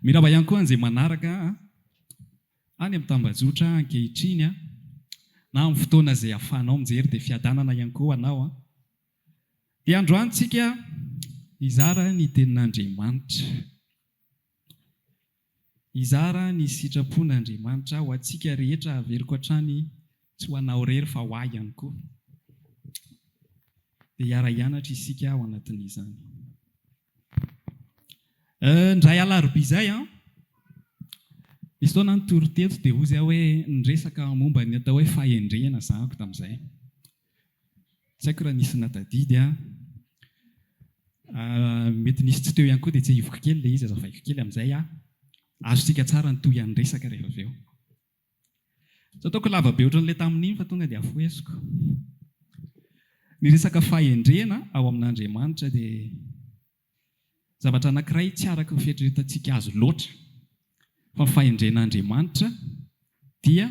Miraba ihany koa an'izay manaraka any amin'ny tambajotra ankehitriny na amin'ny fotoana izay ahafahanao mijery dia fiadanana ihany koa ho anao. Dia androany tsika hizara ny tenin'Andriamanitra. Hizara ny sitrapon'Andriamanitra ho antsika rehetra averiko hatrany tsy ho anao irery fa ho ahy ihany koa. Dia hiara-hianatra isika ao anatin'izany. Indray alarobia izay an, nisy fotoana aho nitory teto dia hozy aho hoe niresaka momba ny atao hoe fahendrena zahako tamin'izay. Tsy haiko raha nisy natadidy an. Mety nisy tsy teo ihany koa dia tsiahiviko kely ilay izy, azavaiko kely amin'izay aho. Azontsika tsara ny tohian'ny resaka rehefa avy eo. Tsy ataoko lava be ohatran'ilay tamin'iny fa tonga dia afoheziko. Ny resaka fahendrena ao amin'Andriamanitra dia zavatra anankiray tsy araka ny fieritreretantsika azy loatra. Fa ny fahendren'Andriamanitra dia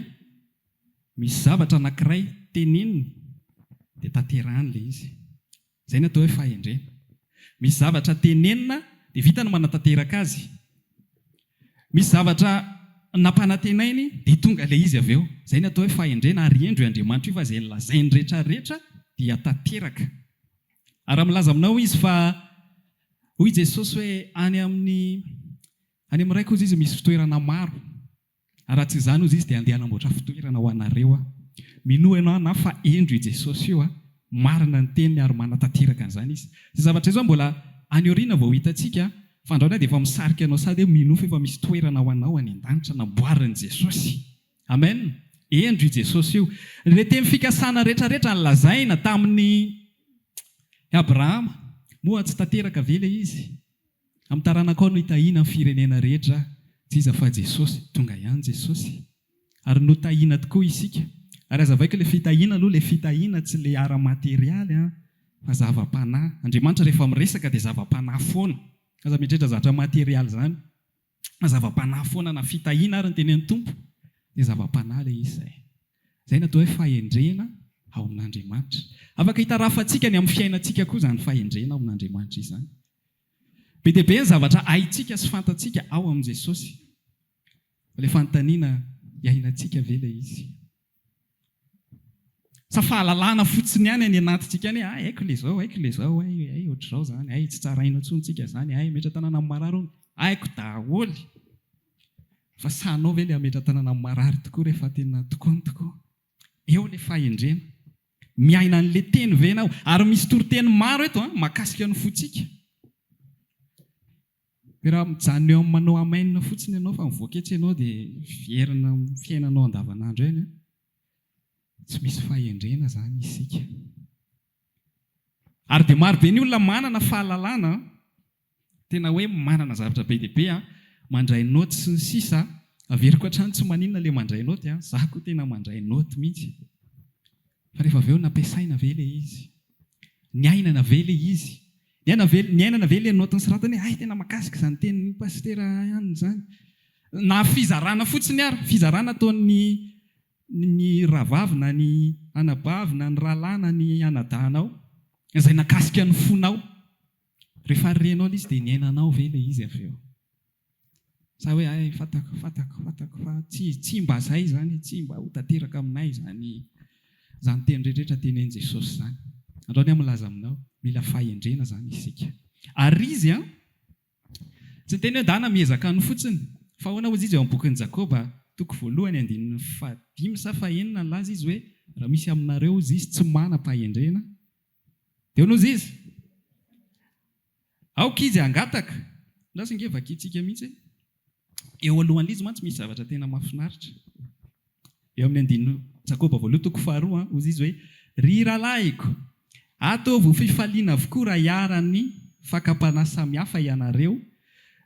misy zavatra anankiray teneniny dia tanterahany ilay izy. Izay no atao hoe fahendrena. Misy zavatra tenenina dia vita ny manatanteraka azy. Misy zavatra nampanantenainy dia tonga ilay izy avy eo. Izay no atao hoe fahendrena ary hendry io Andriamanitra io fa izay lazainy rehetra rehetra dia tanteraka. Ary raha milaza aminao izy fa hoy Jesosy hoe any amin'ny any amin'ny Raiko hozy izy misy fitoerana maro. Ary raha tsy izany hozy izy dia handeha hanamboatra fitoerana ho anareo aho. Minoa ianao na fa hendry io Jesosy io a! Marina ny teniny ary manatanteraka an'izany izy. Izay zavatra izay izao mbola any aoriana vao ho hitantsika fa androany aho dia efa misarika anao sady hoe minoa fa efa misy toerana ho anao any an-danitra namboarin'i Jesosy. Amen! Hendry io Jesosy io. Ilay teny fikasana rehetrarehetra nolazaina tamin'i Abrahama, moa tsy tanteraka ve ilay izy? Amin'ny taranakao no hitahiana ny firenena rehetra, tsy iza fa Jesosy. Tonga ihany Jesosy. Ary notahiana tokoa isika. Ary hazavaiko ilay fitahiana aloha, ilay fitahiana tsy ilay ara-materialy an, fa zava-panahy. Andriamanitra rehefa miresaka dia zava-panahy foana. Aza mieritreritra zavatra materialy izany. Fa zava-panahy foana na fitahiana ary ny tenenin'ny Tompo dia zava-panahy ilay izy izay. Izay no atao hoe fahendrena ao amin'Andriamanitra. Afaka hitarafantsika ny amin'ny fiainantsika koa izany fahendrena ao amin'Andriamanitra izany. Be dia be ny zavatra haintsika sy fantatsika ao amin'i Jesosy. Fa ilay fanontaniana, iainantsika ve ilay izy? Sa fahalalana fotsiny ihany any anatintsika any hoe, hay haiko ilay izao, haiko ilay izao, hay, hay ohatr'izao izany, hay tsy tsaraina intsony tsika izany, hay hametra-tanana amin'ny marary hono. Haiko daholo. Fa sahinao ve ilay hametra-tanana amin'ny marary tokoa rehefa tena tokoa ny tokoa? Eo ilay fahendrena. Miaina an'ilay teny ve ianao? Ary misy toriteny maro eto an, mahakasika ny fontsika. Dia raha mijanona eo amin'ny manao amen fotsiny ianao fa mivoaka etsy ianao dia miverina amin'ny fiainanao andavanandro eny an, tsy misy fahendrena izany isika. Ary dia maro be ny olona manana fahalalana an, tena hoe manana zavatra be dia be an, mandray notes sy ny sisa, averiko hatrany tsy maninona ilay mandray note an, za koa tena mandray note mihitsy. Fa rehefa avy eo nampiasaina ve ilay izy? Niainana ve ilay izy? Niaina ve, niainana ve ilay note nosoratana hoe hay tena mahakasika izany tenin'ny pasitera ihany izany? Na fizarana fotsiny ary, fizarana ataon'ny ny rahavavy na ny anabavy na ny rahalahy na ny anadahinao, izay nakasika ny fonao. Rehefa renao ilay izy dia niainanao ve ilay izy avy eo? Sa hoe hay fantako, fantako, fantako fa tsy, tsy mba zay izany, tsy mba ho tanteraka aminay izany, izany teny rehetra tenenin'i Jesosy izany. Androany aho milaza aminao, mila fahendrena izany isika. Ary izy an, tsy niteny hoe ndana miezaka any fotsiny, fa ahoana hozy izy ao amin'ny bokin'i Jakoba, toko voalohany andininy fahadimy sa fahenina nilaza izy hoe raha misy aminareo hozy izy tsy manam-pahendrena, dia ahoana hozy izy? Aoka izy hangataka. Lasa ange vakintsika mihitsy e. Eo alohan'ilay izy mantsy misy zavatra tena mahafinaritra. Eo amin'ny andininy Jakoba voalohany toko faharoa, hozy izy hoe, Ry rahalahiko, ataovy ho fifaliana avokoa raha iharan'ny fakam-panahy samihafa ianareo,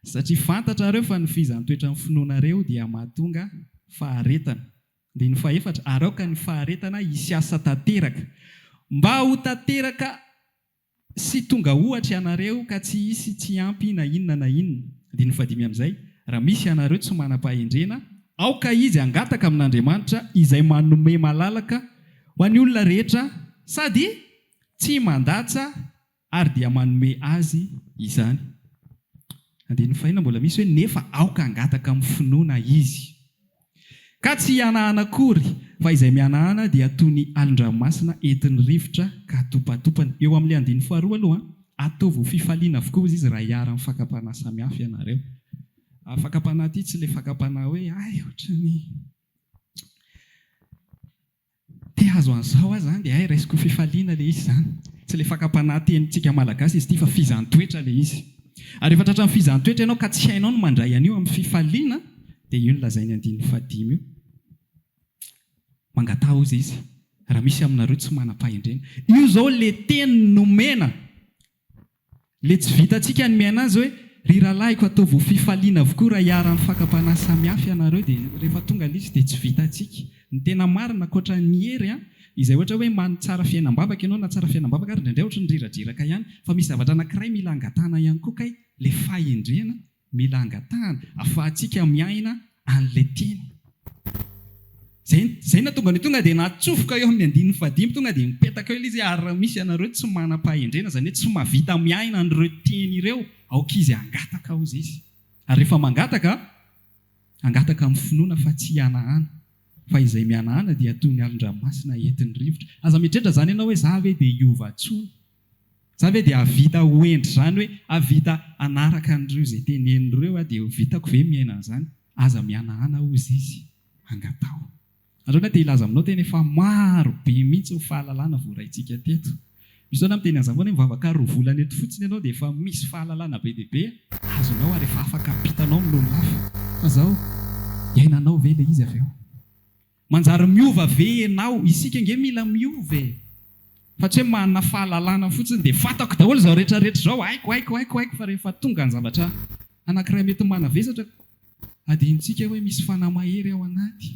satria fantatrareo fa ny fihizan-toetran'ny finoanareo dia mahatonga faharetana. Andininy fahefatra, Ary aoka ny faharetana hisy asa tanteraka, mba ho tanteraka Sy tonga ohatra ianareo ka tsy hisy tsy ampy na inona na inona. Andininy fahadimy amin'izay, Raha misy ianareo tsy manam-pahendrena, Aoka izy hangataka amin'Andriamanitra izay manome malalaka ho an'ny olona rehetra sady tsy mandatsa ary dia manome azy izany. Andininy fahina mbola misy hoe nefa aoka hangataka amin'ny finoana izy. Ka tsy hihanahana akory, fa izay mihanahana dia toy ny alon-dranomasina entin'ny rivotra ka atopatopany. Eo amin'ilay andininy faharoa aloha, ataovy ho fifaliana avokoa hozy izy raha iharan'ny fakam-panahy samihafa ianareo. Fakam-panahy ity tsy ilay fakam-panahy hoe hay ohatran'ny te hahazo an'izao aho izany dia hay raisiko ho fifaliana ilay izy izany. Tsy ilay fakam-panahy tenintsika malagasy izy ity fa fizahàn-toetra ilay izy. Ary rehefa tratran'ny fizahàn-toetra ianao ka tsy hainao ny mandray an'io amin'ny fifaliana dia io no lazain'ny andininy fahadimy io. Mangataha hozy izy raha misy aminareo tsy manam-pahendrena. Io izao ilay teny nomena Le tsy vitantsika ny miaina azy hoe, ry rahalahiko ataovy ho fifaliana avokoa raha iharan'ny fakam-panahy samihafa ianareo dia rehefa tonga ilay izy dia tsy vitantsika. Ny tena marina ankoatra ny hery an, izay ohatra hoe man tsara fiainam-bavaka ianao na tsara fiainam-bavaka ary indraindray ohatry ny riradriraka ihany fa misy zavatra anankiray mila angatahana ihany koa kay le fahendrena Mila angatahana afahantsika miaina an'ilay teny. Izay, izay nahatonga an'io tonga dia natsofoka eo amin'ny andininy fahadimy, tonga dia mipetaka eo ilay izy hoe ary raha misy ianareo tsy manam-pahendrena, izany hoe tsy mahavita miaina an'ireo teny ireo, aoka izy hangataka hozy izy. Ary rehefa mangataka, hangataka amin'ny finoana fa tsy hihanahana. Fa izay mihanahana dia toy ny alon-dranomasina entin'ny rivotra. Aza mieritreritra izany ianao hoe za ve dia hiova intsony. Za ve dia hahavita ho hendry izany hoe hahavita hanaraka an'ireo izay teneniny ireo aho dia ho vitako ve miaina an'izany? Aza mihanahana hozy izy, angataho. Androany aho te hilaza aminao tena efa maro be mihitsy ny fahalalana voaraintsika teto. Misy fotoana aho miteny an'izany foana hoe mivavaka roa volana eto fotsiny ianao dia efa misy fahalalana be dia be azonao ary efa afaka ampitanao amin'olona hafa. Fa zao, iainanao ve ilay izy avy eo? Manjary miova ve ianao? Isika ange mila miova e! Fa tsy hoe manana fahalalana fotsiny dia fantako daholo izao rehetra rehetra izao, haiko, haiko, haiko, haiko fa rehefa tonga ny zavatra anankiray mety manavesatra, adinontsika hoe misy fanahy mahery ao anaty.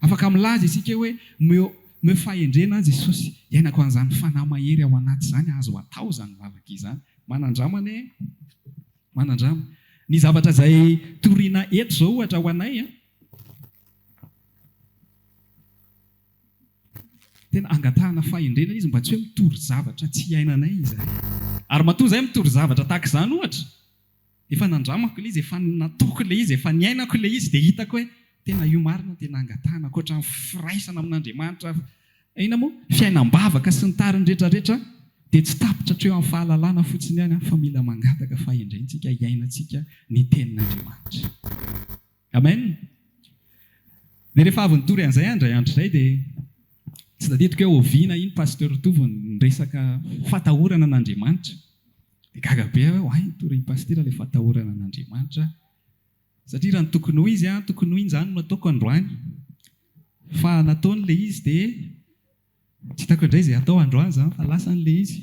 Afaka milaza isika hoe omeo omeo fahendrena aho Jesosy, iainako an'izany fanahy mahery ao anaty izany, azo atao izany vavaka izany. Manandrama anie e! Manandrama. Ny zavatra izay torina eto izao ohatra ho anay an! Tena angatahana fahendrena izy mba tsy hoe mitory zavatra tsy iainanay izahay. Ary matoa izahay mitory zavatra tahaka izany ohatra, efa nandramako ilay izy, efa nataoko ilay izy, efa niainako ilay izy dia hitako hoe tena io marina tena angatahana ankoatra ny firaisana amin'Andriamanitra, inona moa? Fiainam-bavaka sy ny tariny rehetra rehetra dia tsy tapitra hatreo amin'ny fahalalana fotsiny ihany fa mila mangataka fahendrentsika hiainantsika ny tenin'Andriamanitra. Amen! Dia rehefa avy nitory an'izay aho indray andro izay dia tsy tadidiko hoe oviana iny Pasteur Tovo niresaka fatahorana an'Andriamanitra. Dia gaga be aho hoe oay nitorin'i Pasitera ilay fatahorana an'Andriamanitra. Satria raha ny tokony ho izy an, tokony ho iny izany no ataoko androany. Fa nataony ilay izy dia Tsy hitako indray izay hatao androany izany fa lasany ilay izy.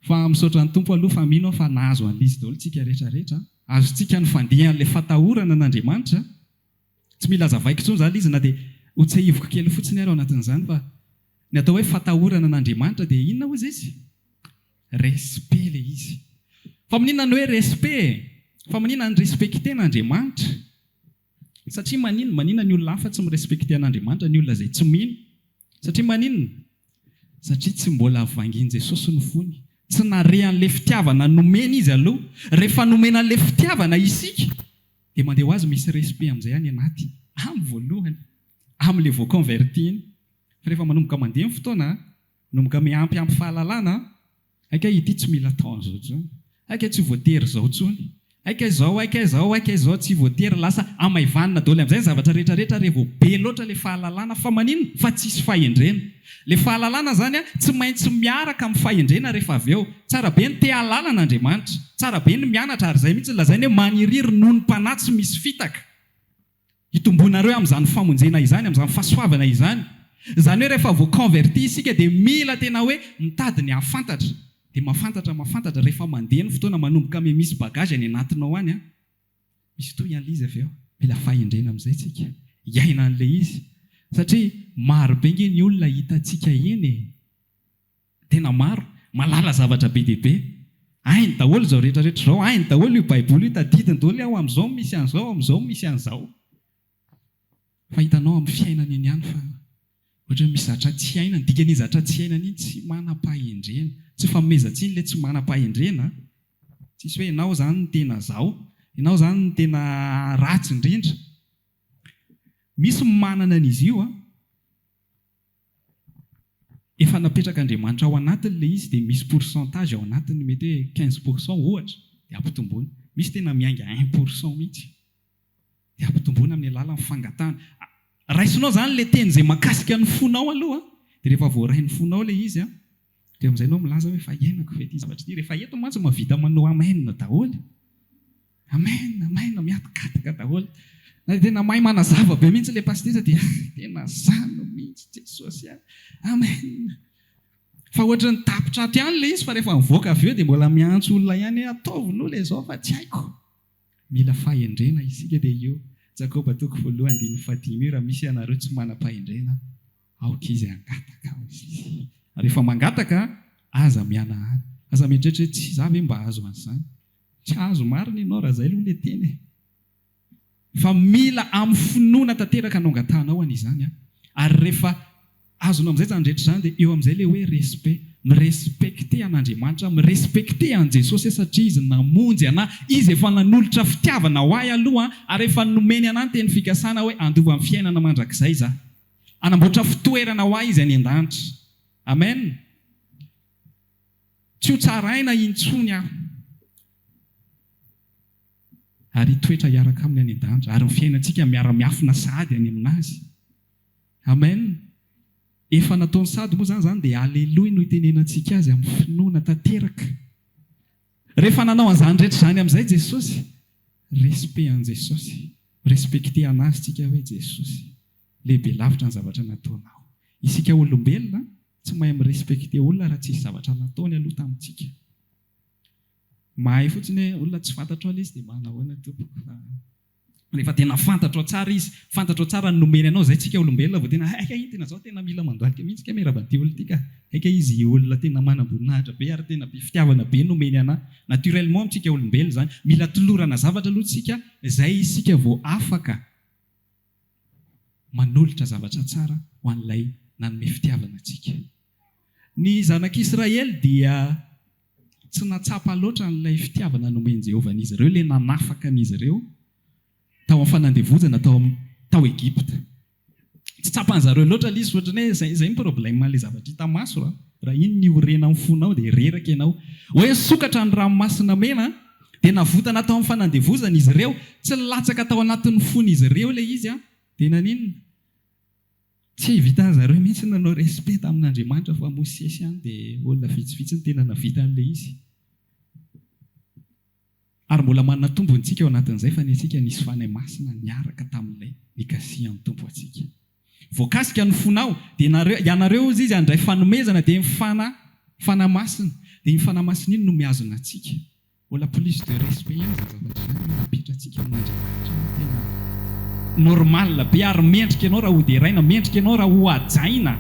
Fa misaotra ny Tompo aloha fa mino aho fa nahazo an'ilay izy daholo tsika rehetra rehetra. Azontsika ny fandihan'ilay fatahorana an'Andriamanitra. Tsy mila hazavaiko intsony izany ilay izy na dia ho tsiahiviko kely fotsiny ary ao anatin'izany fa ny atao hoe fatahorana an'Andriamanitra dia inona hozy izy? Respect ilay izy. Fa maninona ny hoe respect e? Fa maninona ny respecter an'Andriamanitra? Satria maninona? Maninona ny olona hafa tsy mi-respecter an'Andriamanitra, ny olona izay tsy mino? Satria maninona? Satria tsy mbola vangin'i Jesosy ny fony. Tsy nare an'ilay fitiavana nomena izy aloha. Rehefa nomena an'ilay fitiavana isika, dia mandeha ho azy misy respect amin'izay any anaty. Amin'ny voalohany. Amin'ilay vao converti iny. Fa rehefa manomboka mandeha ny fotoana, manomboka miampy ampy fahalalana, Hay kay ity tsy mila atao an'izao intsony. Hay kay tsy voatery izao intsony. Hay kay izao, hay kay izao, hay kay izao, tsy voatery. Lasa hamaivanina daholo amin'izay ny zavatra rehetra rehetra rehefa be loatra ilay fahalalana. Fa maninona? Fa tsisy fahendrena. Ilay fahalalana izany tsy maintsy miaraka amin'ny fahendrena rehefa avy eo. Tsara be ny te hahalala an'Andriamanitra. Tsara be ny mianatra ary izay mihitsy no lazainy hoe maniry rononom-panahy tsy misy fitaka. Hitomboanareo amin'izany famonjena izany, amin'izany fahasoavana izany. Izany hoe rehefa vao converti isika dia mila tena hoe mitady ny hahafantatra. Dia mahafantatra, mahafantatra, rehefa mandeha ny fotoana manomboka miha misy bagage any anatinao any an, misy toy an'ilay izy avy eo. Mila fahendrena amin'izay tsika, hiaina an'ilay izy. Satria maro be nge ny olona hitantsika eny e. Tena maro, mahalala zavatra be dia be. Hainy daholo izao rehetra rehetra izao, hainy daholo io baiboly io, tadidiny daholo hoe ao amin'izao misy an'izao, ao amin'izao misy an'izao. Fa hitanao amin'ny fiainana eny ihany fa ohatran'ny misy zatra tsy iainana. Dikan'iny zatra tsy iainana iny tsy manam-pahendrena. Tsy fanomezan-tsiny ilay tsy manam-pahendrena a! Tsisy hoe ianao izany no tena zao, ianao izany no tena ratsy indrindra. Misy manana an'izy io a! Efa napetrak'Andriamanitra ao anatiny ilay izy dia misy pourcentage ao anatiny mety hoe 15% ohatra dia ampitomboina. Misy tena miainga 1% mihitsy dia ampitomboina amin'ny alalan'ny fangatahana. Raisinao izany ilay teny izay mahakasika ny fonao aloha dia rehefa voarain'ny fonao ilay izy dia amin'izay ianao milaza hoe fa iainako ve ity zavatra ity? Rehefa eto mantsy mahavita manao amen daholo. Amen amen mihatokatoka daholo. Na dia tena mahay manazava be mihitsy ilay pasitera dia tena zany mihitsy Jesosy a. Amen. Fa ohatran'ny tapitra ato ihany ilay izy fa rehefa mivoaka avy eo dia mbola miantso olona ihany hoe ataovy aloha ilay izao fa tsy haiko. Mila fahendrena isika dia io Jakoba toko voalohany andininy fahadimy io raha misy ianareo tsy manam-pahendrena aoka izy hangataka hoy izy. Rehefa mangataka aza mihanahana. Aza mieritreritra hoe tsy za ve mba hahazo an'izany. Tsy hahazo marina ianao raha zay aloha le teny e! Fa mila amin'ny finoana tanteraka no angatahanao an izany an! Ary rehefa azonao amin'izay izany rehetra izany dia eo amin'izay le hoe respect, mi-respecter an'Andriamanitra, mi-respecter an'i Jesosy aho satria Izy namonjy anah, Izy efa nanolotra fitiavana ho ahy aloha ary efa nomeny anah ny teny fikasana hoe handova ny fiainana mandrakizay zah. Hanamboatra fitoerana ho ahy Izy any an-danitra. Amen! Tsy ho tsaraina intsony aho, ary hitoetra hiaraka Aminy any an-danitra, ary ny fiainantsika miara-miafina sahady any Aminazy. Amen! Efa nataony sahady moa izany izany, dia Aleloia no itenenantsika azy amin'ny finoana tanteraka. Rehefa nanao an'izany rehetra izany amin'izay Jesosy, respect an'i Jesosy, mi-respecter an'Azy tsika hoe Jesosy, lehibe lavitra ny zavatra nataonao. Isika olombelona, Tsy mahay mi-respecter olona raha tsisy zavatra nataony aloha tamintsika. Mahay fotsiny hoe olona tsy fantatrao ilay izy dia manahoana tompoko fa rehefa tena fantatrao tsara izy, fantatrao tsara ny nomeny anao, izay tsika olombelona vao tena hay kay iny tena zao tena mila mandohalika mihitsy kay miarahaba an'ity olona ity ka, hay kay izy olona tena manam-boninahitra be ary tena be fitiavana be nomeny anà. Naturellement amintsika olombelona izany, mila tolorana zavatra aloha tsika izay isika vao afaka manolotra zavatra tsara ho an'ilay nanome fitiavana antsika. Ny zanak'Israely dia tsy nahatsapa loatra an'ilay fitiavana nomen'i Jehovah an'izy ireo, ilay nanafaka an'izy ireo tao amin'ny fanandevozana tao amin'ny tao Egypta. Tsy tsapan'zareo loatra ilay izy, ohatran'ny hoe izay izay ny problème an'ilay zavatra hita maso a. Raha iny niorena amin'ny fonao dia reraka ianao. Hoe nisokatra ny ranomasina mena Dia navotana tao amin'ny fanandevozana izy ireo. Tsy nilatsaka tao anatin'ny fon'izy ireo ilay izy an! Dia naninona? Tsy vitan-dry zareo mihitsy ny nanao respect tamin'Andriamanitra fa Mosesy ihany dia olona vitsivitsy no tena nahavita an'ilay izy. Ary mbola manana tombony isika ao anatin'izay fa ny antsika nisy Fanahy Masina niaraka tamin'ilay nikasihan'ny Tompo antsika. Voakasika ny fonao, dia nareo, ianareo hozy izy handray fanomezana, dia ny Fanahy, Fanahy Masina, dia iny Fanahy Masina iny no mihazona antsika. Mbola plus de respect ihany izany zavatra izany hoe napetratsika amin'Andriamanitra io tena normal be ary mendrika ianao raha ho deraina, mendrika ianao raha ho hajaina.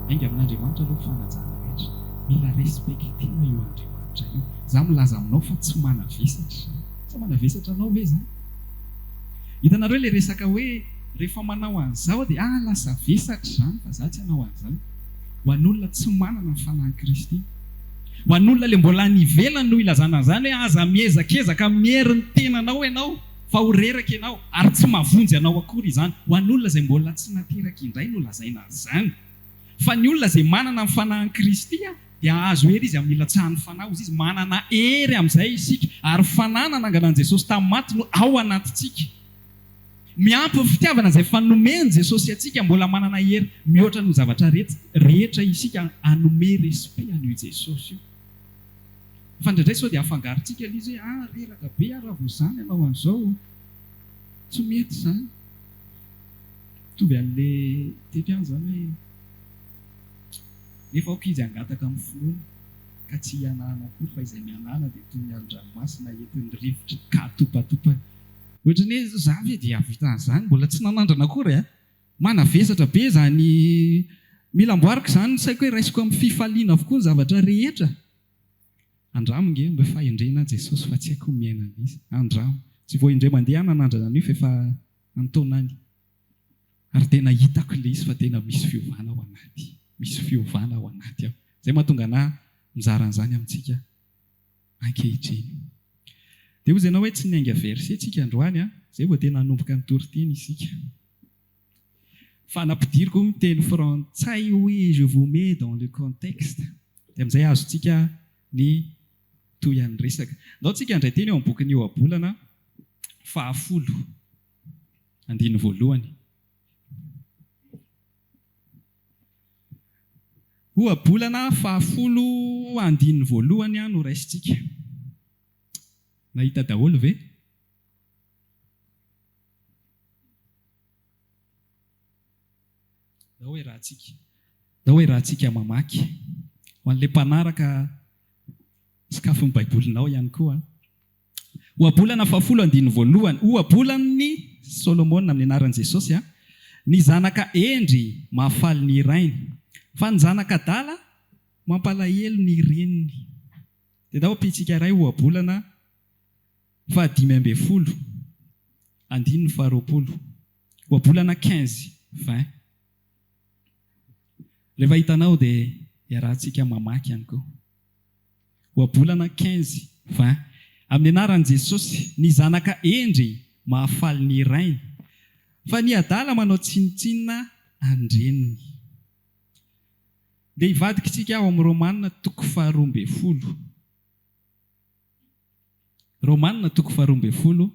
Miainga amin'Andriamanitra aloha ny fanajana rehetra. Mila respecter-na io Andriamanitra io. Za milaza aminao fa tsy manavesatra izany. Sa manavesatra anao ve izany? Hitanareo ilay resaka hoe rehefa manao an'izao dia ah lasa vesatra izany fa za tsy hanao an'izany. Ho an'olona tsy manana ny fanahin'i Kristy. Ho an'olona ilay mbola any ivelany no ilazana an'izany hoe aza miezakezaka amin'ny herin'ny tenanao ianao fa ho reraka ianao ary tsy mahavonjy anao akory izany. Ho an'olona izay mbola tsy nateraka indray no lazaina an'izany. Fa ny olona izay manana ny fanahin'i Kristy dia hahazo hery izy amin'ny ilatsahan'ny Fanahy, hozy izy, manana hery amin'izay isika, ary Fanahy nanangana an'i Jesosy tamin'ny maty no ao anatintsika. Miampy ny fitiavana izay efa nomen'i Jesosy antsika, mbola manana hery mihoatra noho ny zavatra rehetra isika hanome respect an'io Jesosy io. Fa indraindray sao dia afangarontsika ilay izy hoe, ah, reraka be aho raha vao izany hanao an'izao. Tsy mety izany. Mitovy an'ilay teto ihany izany hoe. Nefa aoka izy hangataka amin'ny finoana, ka tsy hihanahana akory, fa izay mihanahana dia toy ny alon-dranomasina entin'ny rivotra ka atopatopany. Ohatran'ny hoe za ve dia hahavita an'izany? Mbola tsy nanandrana akory a! Manavesatra be izany mila amboariko izany ny saiko hoe raisiko amin'ny fifaliana avokoa ny zavatra rehetra. Andramo nge omeo fahendrena Jesosy fa tsy haiko ny miaina an'izy. Andramo. Tsy vao indray mandeha aho nanandrana an'io fa efa an-taonany. Ary tena hitako ilay izy fa tena misy fiovana ao anaty. Misy fiovana ao anaty ao. Izay mahatonga anà mizara an'izany amintsika ankehitriny. Dia hozy ianao hoe tsy niainga verset tsika androany an, izay vao tena hanomboka ny toriteny isika. Fa nampidiriko ny teny frantsay hoe je vous mets dans le contexte. Dia amin'izay azontsika ny tohian'ny resaka. Ndao tsika handray teny ao amin'ny bokin'ny Ohabolana fahafolo, andininy voalohany. Ohabolana fahafolo andininy voalohany no raisintsika. Nahita daholo ve? Ndao iarahantsika. Ndao iarahantsika mamaky. Ho an'ilay mpanaraka sokafy ny Baibolinao ihany koa. Ohabolana fahafolo andininy voalohany, Ohabolan'i Solomona amin'ny anaran'i Jesosy, Ny zanaka hendry mahafaly ny rainy, fa ny zanaka adala mampalahelo ny reniny. Dia ndao ampiantsika iray ohabolana fahadimy ambin'ny folo, andininy faharoapolo. Ohabolana 15, 20. Rehefa hitanao dia iarahantsika mamaky ihany koa. Ohabolana 15, 20. Amin'ny anaran'i Jesosy, ny zanaka hendry mahafaly ny rainy, fa ny adala manao tsinontsinona an-dreniny. Ndeha hivadika isika ao amin'ny Romana toko faharoa ambin'ny folo. Romana toko faharoa ambin'ny folo,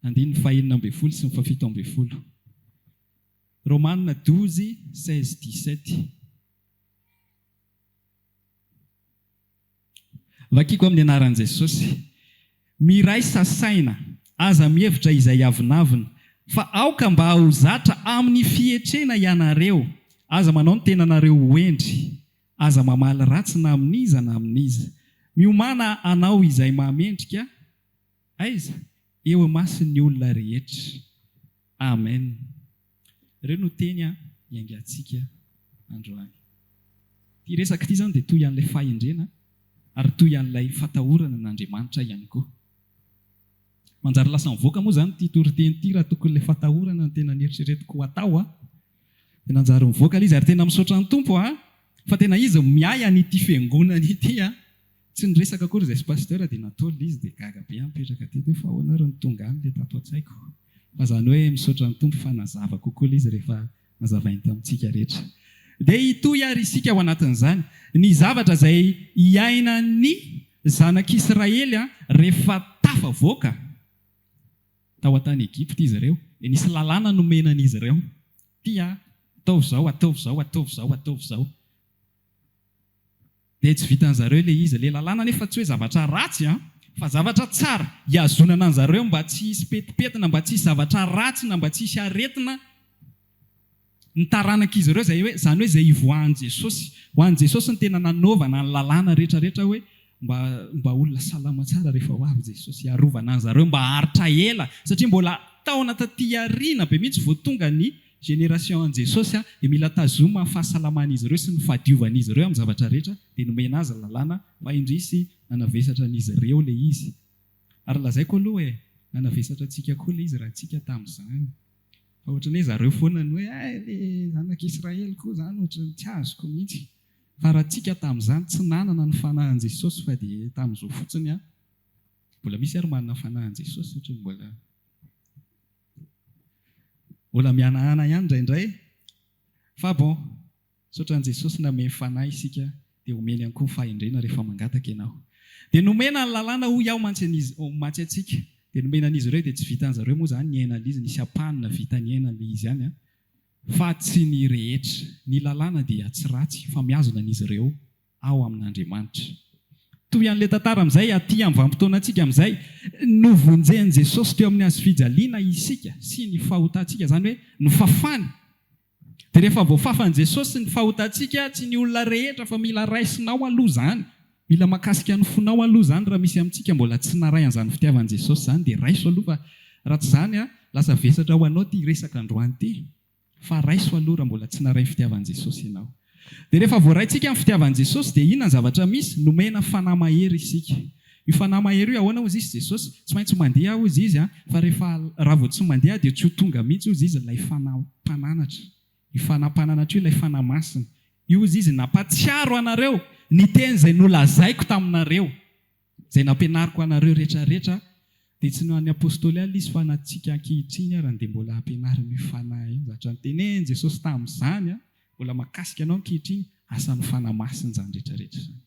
andininy fahenina ambin'ny folo sy ny fahafito ambin'ny folo. Romana 12, 16, 17. Vakiko amin'ny anaran'i Jesosy. Miraisa saina, aza mihevitra izay avonavona, fa aoka mba ho zatra amin'ny fietrena ianareo, aza manao ny tenanareo ho hendry, aza mamaly ratsy na amin'iza na amin'iza. Miomàna hanao izay mahamendrika, aiza? Eo imason'ny olona rehetra. Amen. Ireo no teny iaingantsika androany. Ity resaka ity izany dia toy an'ilay fahendrena ary toy an'ilay fatahorana an'Andriamanitra ihany koa. Manjary lasa mivoaka moa izany ity toriteny ity raha tokony ilay fatahorana no tena neritreretiko ho atao a! Dia nanjary mivoaka ilay izy ary tena misaotra ny Tompo a! Fa tena Izy miahy an'ity fiangonana ity a! Tsy niresaka akory izay sy Pasteur dia natao ilay izy dia gaga be aho nipetraka teto hoe fa ahoana ary no tonga any ilay tato an-tsaiko. Fa izany hoe misaotra ny Tompo fa nazava kokoa ilay izy rehefa nazavainy tamintsika rehetra. Dia hitohy ary isika ao anatin'izany ny zavatra izay iainan'ny zanak'Israely rehefa tafavoaka tao an-tany Egypta izy ireo. Dia nisy lalàna nomena an'izy ireo. Ity a, ataovy izao, ataovy izao, ataovy izao, ataovy izao. Dia tsy vitan'zareo ilay izy. Ilay lalàna anefa tsy hoe zavatra ratsy an, fa zavatra tsara hihazonana an'zareo mba tsy hisy petipetina, mba tsy hisy zavatra ratsy na mba tsy hisy aretina ny taranak'izy ireo, izay hoe, izany hoe izay hivoahan'i Jesosy. Ho an'i Jesosy no tena nanaovana ny lalàna rehetra rehetra hoe mba mba olona salama tsara rehefa ho avy Jesosy, hiarovana an'zareo mba haharitra ela, satria mbola taona taty aoriana be mihitsy vao tonga ny Génération an'i Jesosy dia mila tazoma ny fahasalaman'izy ireo sy ny fahadiovan'izy ireo amin'ny zavatra rehetra dia nomena azy ny lalàna fa indrisy nanavesatra an'izy ireo ilay izy ary lazaiko aloha e nanavesatra antsika koa ilay izy raha antsika tamin'izany fa ohatran'ny hoe zareo foana no hoe eh le zanak'Israely koa izany ohatran'ny tsy azoko mihitsy fa raha antsika tamin'izany tsy nanana ny fanahin'i Jesosy fa dia tamin'izao fotsiny an mbola misy ary manana fanahin'i Jesosy satria mbola Mbola mihanahana ihany indraindray fa bon, misaotra an'i Jesosy nameno fanahy isika dia omeny ihany koa ny fahendrena rehefa mangataka ianao. Dia nomena ny lalàna hoy aho mantsy an'izy mantsy antsika dia nomena an'izy ireo dia tsy vitan'zareo moa izany niaina ilay izy, nisy ampahany nahavita niaina ilay izy ihany an, fa tsy ny rehetra. Ny lalàna dia tsy ratsy fa mihazona an'izy ireo ao amin'Andriamanitra. Toy an'ilay tantara amin'izay aty amin'ny vanim-potoanantsika amin'izay, novonjen'i Jesosy teo amin'ny hazofijaliana isika sy ny fahotantsika, izany hoe nofafany. Dia rehefa voafafan'i Jesosy ny fahotantsika, tsy ny olona rehetra fa mila raisinao aloha izany, mila makasika ny fonao aloha izany, raha misy amintsika mbola tsy naray an'izany fitiavan'i Jesosy izany dia raiso aloha fa raha tsy izany lasa vesatra ho anao ity resaka androany ity. Fa raiso aloha raha mbola tsy naray ny fitiavan'i Jesosy ianao. Dia rehefa voaraintsika ny fitiavan'i Jesosy dia inona ny zavatra misy? Nomena fanahy mahery isika. Io Fanahy mahery io ahoana hozy izy Jesosy? Tsy maintsy mandeha aho hozy izy fa rehefa raha vao tsy mandeha aho dia tsy ho tonga mihitsy hozy izy ilay Fanahy mpananatra. Io Fanahy mpananatra io ilay Fanahy Masina. Io hozy izy nampatsiaro anareo ny teny izay nolazaiko taminareo, izay nampianariko anareo rehetra rehetra, dia tsy ny an'ny Apostoly ihany ilay izy fa na antsika ankehitriny ary dia mbola ampianarin'io Fanahy io. Zavatra notenenin'i Jesosy tamin'izany mbola mahakasika anao ankehitriny, asan'ny Fanahy Masina izany rehetra rehetra izany.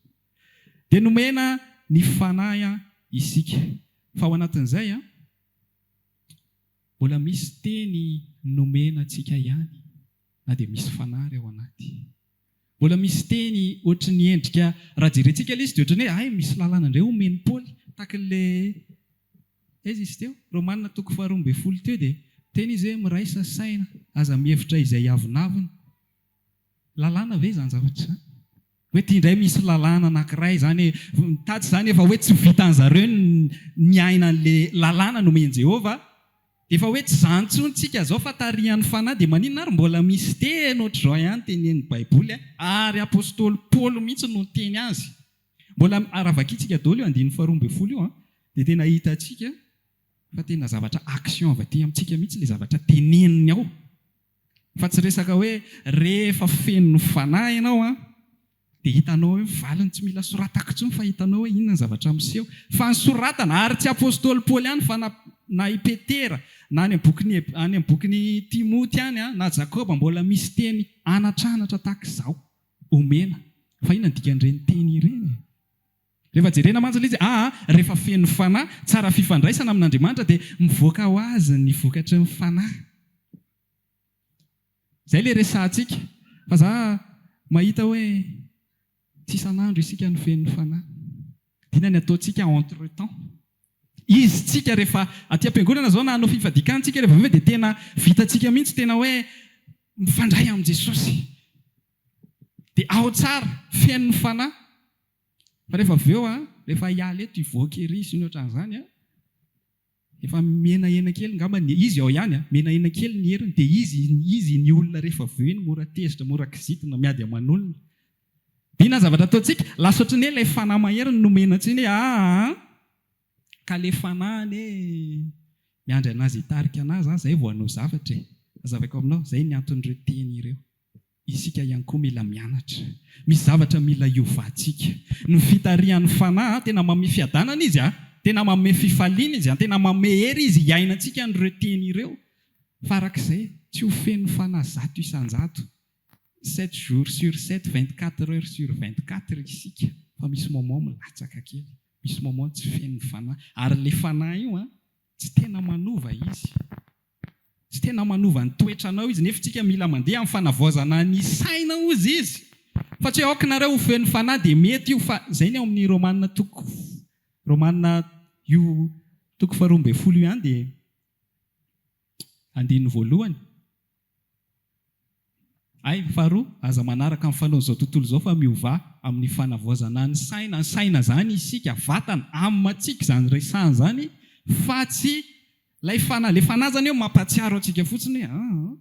Dia nomena ny Fanahy isika. Fa ao anatin'izay, mbola misy teny nomena antsika ihany na dia misy Fanahy ary ao anaty. Mbola misy teny ohatry ny endrika, raha jerentsika ilay izy dia ohatry ny hoe hay misy lalàna indray omen'i Paoly, tahaka ilay, aiza izy teo? Romana toko faharoa ambin'ny folo teo dia miteny izy hoe miraisa saina, aza mihevitra izay avonavona. Lalàna ve izany zavatra izany? Hoe ity indray misy lalàna anankiray izany e, mitady izany efa hoe tsy vitan'zareo ny niaina an'le lalàna nomen'i Jehovah, dia efa hoe tsy izany intsony tsika izao fa tarihan'ny Fanahy, dia maninona ary mbola misy teny ohatr'izao ihany tenenin'ny Baiboly a? Ary apostoly Paoly mihitsy no niteny azy. Mbola raha vakintsika daholo io andininy faharoa ambin'ny folo io an, dia tena hitantsika fa tena zavatra action avy aty amintsika mihitsy ilay zavatra teneniny ao. Fa tsy resaka hoe rehefa feno ny fanahy ianao an, dia hitanao hoe valiny tsy mila soratako intsony fa hitanao hoe inona ny zavatra miseho. Fa ny soratana, ary tsy apostoly Paoly ihany fa na na i Petera, na any amin'ny bokin'i any amin'ny bokin'i Timoty any an, na Jakoba mbola misy teny anatranatra tahaka izao omena. Fa inona ny dikan'ireny teny ireny e? Rehefa jerena mantsy ilay izy, aa rehefa feno fanahy, tsara fifandraisana amin'Andriamanitra dia mivoaka ho azy ny vokatry ny fanahy. Izay ilay resahantsika. Fa za mahita hoe tsy isan'andro isika no feno fanahy. Inona ny ataontsika entre temps? Izy tsika rehefa aty am-piangonana izao na hanao fifadian-kanina tsika rehefa avy eo dia tena vitantsika mihitsy tena hoe mifandray amin'i Jesosy. Dia ao tsara, feno ny fanahy. Fa rehefa avy eo an, rehefa hiala eto hivoaka ery sy ny ohatran'izany an, efa mihenahena kely ngamba ny, izy ao ihany an, mihenahena kely ny heriny, dia izy, izy iny olona rehefa avy eo iny mora tezitra, mora kizitina, miady aman'olona. Dia inona ny zavatra ataontsika? Lasa ohatran'ny hoe ilay fanahy mahery no nomena antsika hoe aa, ka ilay fanahy anie miandry an'azy hitarika an'azy an, izay vao hanao zavatra e. Hazavaiko aminao, izay ny anton'ireo teny ireo. Isika ihany koa mila mianatra. Misy zavatra mila iovantsika. Ny fitarihan'ny Fanahy, tena manome fiadanana Izy a! Tena manome fifaliana Izy a! Tena manome hery Izy hiainantsika an'ireo teny ireo. Fa arak'izay, tsy ho feno Fanahy 100%, sept jours sur sept, 24 heures sur 24 isika, fa misy moment milatsaka kely, misy moment tsy feno ny Fanahy. Ary ilay Fanahy io an, tsy tena manova Izy. Tsy tena manova ny toetranao izy, nefa tsika mila mandeha amin'ny fanavaozana ny saina hozy izy. Fa tsy hoe aoka nareo ho feno fanahy dia mety io fa izay ny ao amin'ny Romana toko Romana io toko faharoa ambin'ny folo io ihany dia andininy voalohany. Ay, faharoa, aza manaraka ny fanaon'izao tontolo izao fa miovà amin'ny fanavaozana ny saina, ny saina izany isika, vatana, âme tsika izany resahana izany fa tsy ilay fanahy, ilay fanahy izany eo mampahatsiaro antsika fotsiny hoe aa,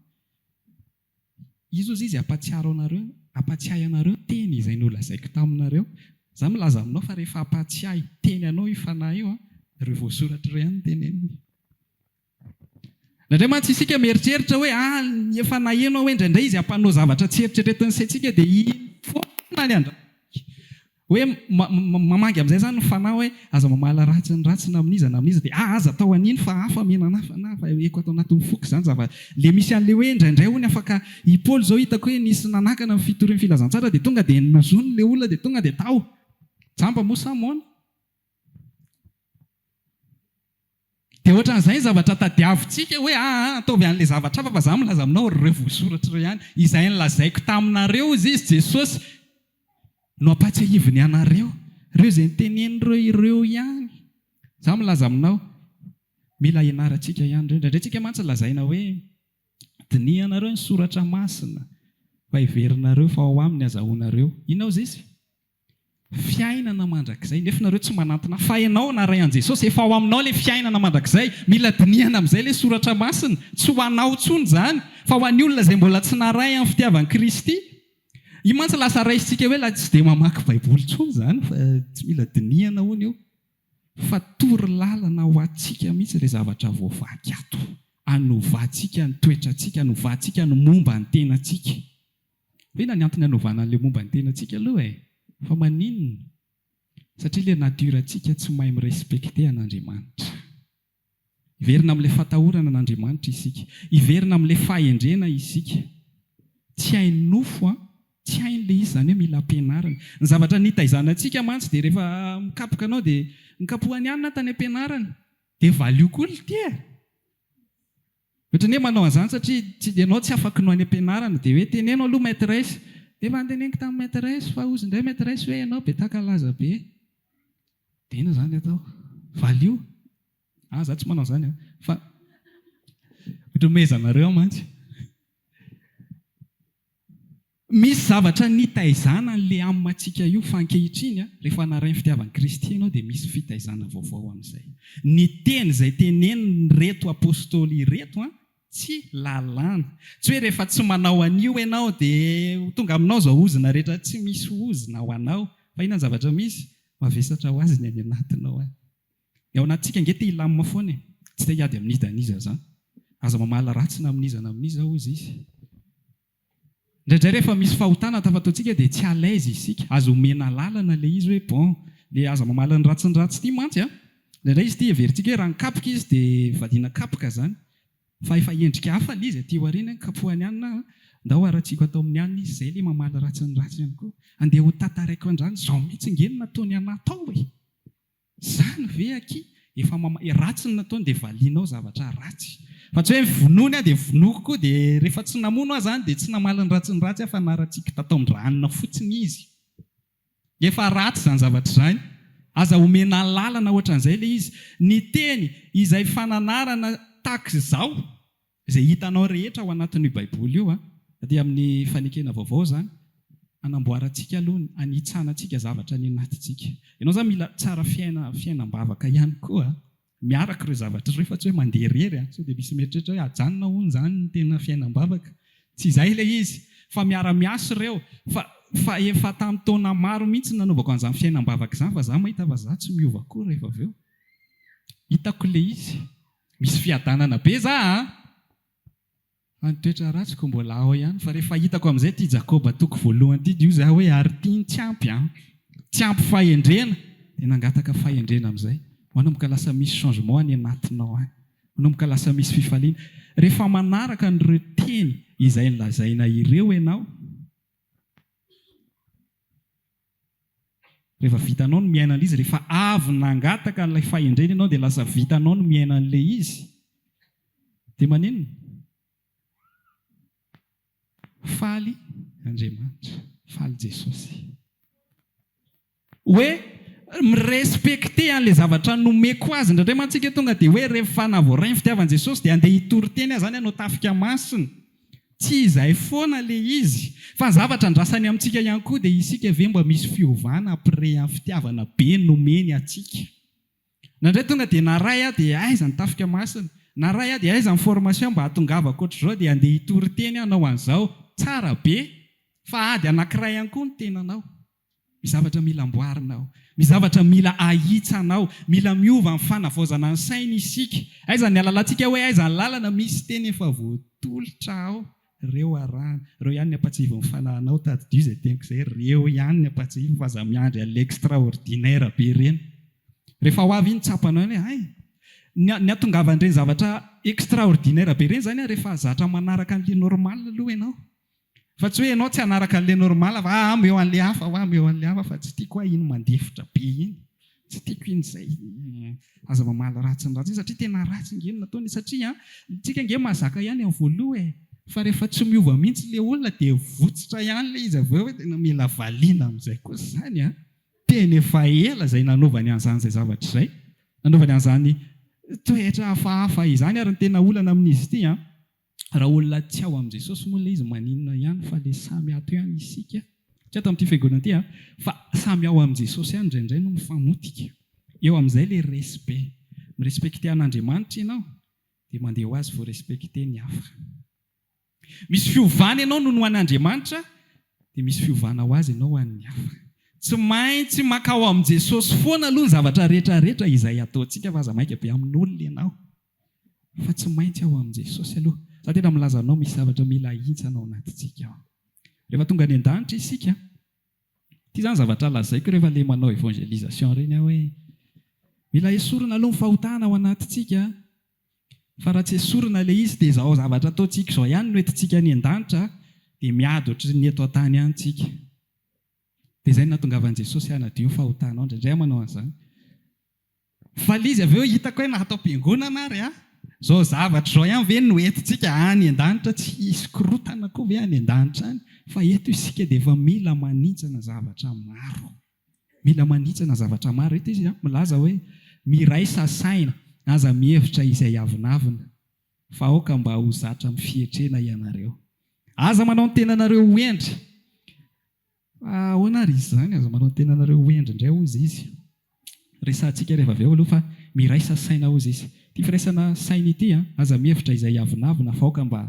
izy hozy izy hampahatsiaro anareo, hampatsiahy anareo teny izay nolazaiko taminareo, za milaza aminao fa rehefa hampatsiahy teny anao io fanahy io an, ireo voasoratra ireo ihany no teneniny. Indraindray mantsy isika mieritreritra hoe ah, efa naheno aho hoe indraindray izy hampanao zavatra tsy eritreretin'ny saintsika dia iny foana ny andrasana. Hoe mamangy amin'izay izany ny fanahy hoe aza mamaly ratsy ny ratsy na amin'iza na amin'iza dia ah, aza atao an'iny fa hafa mena anah fa na fa eko ato anatin'ny foko izany zava le misy an'le hoe indraindray hono afaka i Paoly izao hitako hoe nisy nanakana ny fitoriany filazantsara dia tonga dia nozoniny le olona dia tonga dia tao jamba moa sa moana. Dia ohatran'izay ny zavatra tadiavintsika hoe aa ataovy an'ilay zavatra hafa fa za milaza aminao ireo voasoratra ireo ihany, izay nolazaiko taminareo hozy izy, Jesosy, no ampatsiahiviny anareo, ireo izay notenen'ireo ireo ihany. Za milaza aminao, mila ianarantsika ihany ireo. Indraindray tsika mantsy lazaina hoe dinihanareo ny soratra masina fa heverinareo fa ao aminy azahoanareo. Inona hozy izy? Fiainana mandrakizay, nefa nareo tsy manantona fa ianao naray an'i Jesosy, efa ao aminao ilay fiainana mandrakizay, mila dinihana amin'izay ilay soratra masina, tsy ho anao intsony izany fa ho an'ny olona izay mbola tsy naray amin'ny fitiavan'i Kristy. Io mantsy lasa raisintsika hoe la tsy dia mamaky baiboly intsony izany fa tsy mila dinihana hono io. Fa toro lalana ho antsika mihitsy ilay zavatra voavaky ato. Anovantsika ny toetrantsika, anovantsika ny momba ny tenantsika. Fa inona ny antony anovana an'ilay momba ny tenantsika aloha e? Fa maninona? Satria ilay nature-ntsika tsy mahay mi-respecter an'Andriamanitra. Hiverina amin'ilay fatahorana an'Andriamanitra isika. Hiverina amin'ilay fahendrena isika. Tsy hain'ny nofo an, tsy hainy ilay izy izany hoe mila ampianarina. Ny zavatra nitaizana antsika mantsy dia rehefa mikapoka anao dia nikapohany anona tany am-pianarana. Dia valio koa lty e! Ohatran'ny hoe manao an'izany satria tsy ianao tsy afaky no any am-pianarana dia hoe teneno aloha maitresse. Dia efa noteneniko tamin'ny maitresse fa hozy indray maitresse hoe ianao be takalaza be. Dia inona izany atao? Valio. Ah za tsy manao an'izany an! Fa ohatran'ny omezanareo aho mantsy. Misy zavatra nitaizana an'le âme antsika io fa ankehitriny an, rehefa narain'ny fitiavan'i Kristy ianao dia misy fitaizana vaovao amin'izay. Ny teny izay tenenin'ireto Apostoly ireto an, tsy lalàna. Tsy hoe rehefa tsy manao an'io ianao dia ho tonga aminao izao ozona rehetra, tsy misy ozona ho anao. Fa inona ny zavatra misy? Mavesatra ho azy ny any anatinao any. Ny ao anatintsika ange te hilamina foana e! Tsy te hiady amin'iza n'iza zany. Aza mamaly ratsy na amin'iza na amin'iza hozy izy. Indraindray rehefa misy fahotana tafataontsika dia tsy à l'aise isika. Aza omena lalana ilay izy hoe bon, le aza mamaly ny ratsy ny ratsy ity mantsy an! Indraindray izy ity heverintsika hoe raha nikapoka izy dia valiana kapoka zany. Fa efa endrika hafa ilay izy aty aoriana, kapohany anona an, ndao haratsiako atao amin'ny anona izy, izay ilay mamaly ratsy ny ratsy ihany koa. Andeha ho tantaraiko andrany, izao mihitsy ange no nataony anah tao e! Zany ve akia? Efa mama ratsy ny nataony dia valianao zavatra ratsy. Fa tsy hoe vonoiny aho dia vonoiko koa dia rehefa tsy namono aho zany dia tsy namaly ny ratsy ny ratsy aho fa naratsiako tataon-dranona fotsiny izy. Efa ratsy izany zavatra izany. Aza omena lalana ohatran'izay ilay izy. Ny teny izay fananarana tahak'izao Izay hitanao rehetra ao anatin'io Baiboly io, aty amin'ny Fanekena Vaovao izany, hanamboarantsika aloha, hanitsanantsika zavatra any anatintsika. Ianao izany mila tsara fiaina, fiainam-bavaka ihany koa, miaraka ireo zavatra ireo fa tsy hoe mandeha irery. Sao dia misy mieritreritra hoe ajanona hono izany ny tena fiainam-bavaka. Tsy izay ilay izy, fa miara-miasa ireo. Fa, fa efa tamin'ny taona maro mihitsy no nanaovako an'izany fiainam-bavaka izany, fa izaho mahita fa izaho tsy miova akory rehefa avy eo. Hitako ilay izy. Misy fiadanana be za a! Fa ny toetra ratsiko mbola ao ihany fa rehefa hitako amin'izay ity Jakoba toko voalohany ity dia hoy za hoe ary ity no tsy ampy an! Tsy ampy fahendrena! Dia nangataka fahendrena amin'izay. Manomboka lasa misy changement any anatinao any. Manomboka lasa misy fifaliana. Rehefa manaraka an'ireo teny izay nolazaina ireo ianao, Rehefa vitanao ny miaina an'ilay izy, rehefa avy nangataka an'ilay fahendrena ianao dia lasa vitanao ny miaina an'ilay izy. Dia maninona? Faly Andriamanitra, faly Jesosy. Hoe mi-respecter an'ilay zavatra nomeko azy. Indraindray mantsy isika tonga dia hoe rehefa navoaray ny fitiavan'i Jesosy dia andeha hitory teny aho izany hanao tafika masina. Tsy izay foana le izy, fa ny zavatra andrasany amintsika ihany koa dia isika ve mba misy fiovana après an fitiavana be nomeny antsika. Nandray tonga dia naray aho dia aiza ny tafika masina, naray aho dia aiza ny formation mba hahatongavako ohatr'izao dia andeha hitory teny aho hanao an'izao, tsara be fa ady anankiray ihany koa ny tenanao. Misy zavatra mila amboarina ao. Misy zavatra mila ahitsana ao. Mila miova amin'ny fanavaozana ny saina isika. Aiza ny halalantsika hoe aiza ny lalana? Misy teny efa voatolotra ao. Reo arahana. Reo ihany ny ampatsiahivo ny fanahinao. Tadidio izay teniko izay. Reo ihany ny ampatsiahivo fa aza miandry an'ilay extraordinaire be ireny. Rehefa ho avy iny tsapanao ihany hoe hay! Ny ny hatongavan'ireny zavatra extraordinaire be ireny izany rehefa zatra manaraka an'ilay normal aloha ianao. Fa tsy hoe ianao tsy hanaraka an'ilay normal fa ah ameo an'ilay hafa hoa ameo an'ilay hafa fa tsy tiako hoa iny mandefitra be iny, tsy tiako iny izay aza mamaly ratsy ny ratsy iny satria tena ratsy ange ny nataony satria tsika ange mahazaka ihany amin'ny voaloha e! Fa rehefa tsy miova mihitsy ilay olona dia votsitra ihany ilay izy avy eo hoe tena mila valiana amin'izay kosa izany an! Tena efa ela izay nanaovany an'izany izay zavatra izay, nanaovany an'izany toetra hafahafa izany ary ny tena olana amin'izy ity an! Raha olona tsy ao amin'i Jesosy moa ilay izy maninona ihany fa le samy ato ihany isika, tsy ato amin'ity fiangonana ity an, fa samy ao amin'i Jesosy ihany indraindray no mifamotika. Eo amin'izay le respect. Mi-respecter an'Andriamanitra ianao dia mandeha ho azy voa-respecter ny hafa. Misy fiovana ianao noho ny ho an'Andriamanitra dia misy fiovana ho azy ianao ho an'ny hafa. Tsy maintsy mankao amin'i Jesosy foana aloha ny zavatra rehetra rehetra izay ataontsika fa aza maika be amin'olona ianao fa tsy maintsy ao amin'i Jesosy aloha. Za tena milaza anao misy zavatra mila ahintsana ao anatintsika ao. Rehefa tonga any an-danitra isika, ity zany zavatra lazaiko rehefa le manao évangélisation ireny aho hoe mila esorina aloha ny fahotana ao anatintsika Fa raha tsy esorina ilay izy dia izao zavatra ataontsika izao ihany no entintsika any an-danitra dia miady ohatry ny eto an-tany ihany tsika. Dia izay no nahatongavan'i Jesosy hanadio ny fahotanao. Indraindray aho manao an'izany. Fa ilay izy avy eo hitako hoe na ato am-piangonana ary a, izao zavatra izao ihany ve no entintsika any an-danitra? Tsy hisy korontana koa ve any an-danitra any? Fa eto isika dia efa mila manintsana zavatra maro. Mila manitsana zavatra maro. Eto izy milaza hoe, Miraisa saina, aza mihevitra izay avonavona, fa aoka mba ho zatra amin'ny fietrena ianareo. Aza manao ny tenanareo ho hendry. Fa ahoana ary izy izany, aza manao ny tenanareo ho hendry indray hozy izy? Resahantsika rehefa avy eo aloha fa miraisa saina hozy izy. Ity firaisana saina ity, aza mihevitra izay avonavona, fa aoka mba.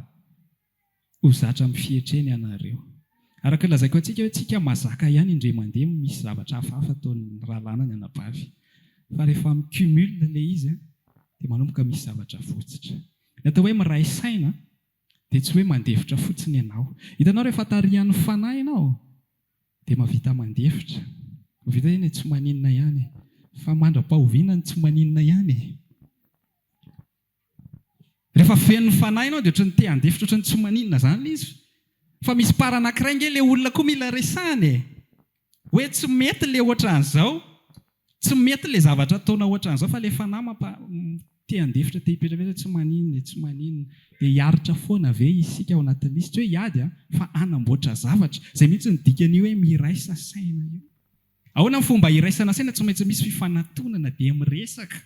Ho zatra amin'ny fietrena ianareo. Araka ny lazaiko antsika hoe tsika mazaka ihany indray mandeha misy zavatra hafahafa ataon'ny rahalahy na ny anabavy. Fa rehefa mi-cumule ilay izy dia manomboka misy zavatra votsitra. Ny atao hoe miray saina dia tsy hoe mandefitra fotsiny ianao. Hitanao rehefa tarihan'ny fanahy ianao dia mahavita mandefitra. Mahavita eny e, tsy maninona ihany e. Fa mandra-pahoviana ny tsy maninona ihany e? Rehefa feno ny fanahy ianao dia ohatran'ny te handefitra ohatran'ny tsy maninona izany ilay izy. Fa misy part anankiray ange ilay olona koa mila resahana e! Hoe tsy mety ilay ohatran'izao, tsy mety ilay zavatra ataonao ohatran'izao fa ilay fanahy mampa te handefitra, te hipetrapetraka tsy maninona e, tsy maninona. Dia hiaritra foana ve isika ao anatin'ny izy? Tsy hoe hiady an, fa hanamboatra zavatra. Izay mihitsy no dikan'io hoe miraisa saina io. Ahoana ny fomba hiraisana saina? Tsy maintsy misy fifanatonana dia miresaka.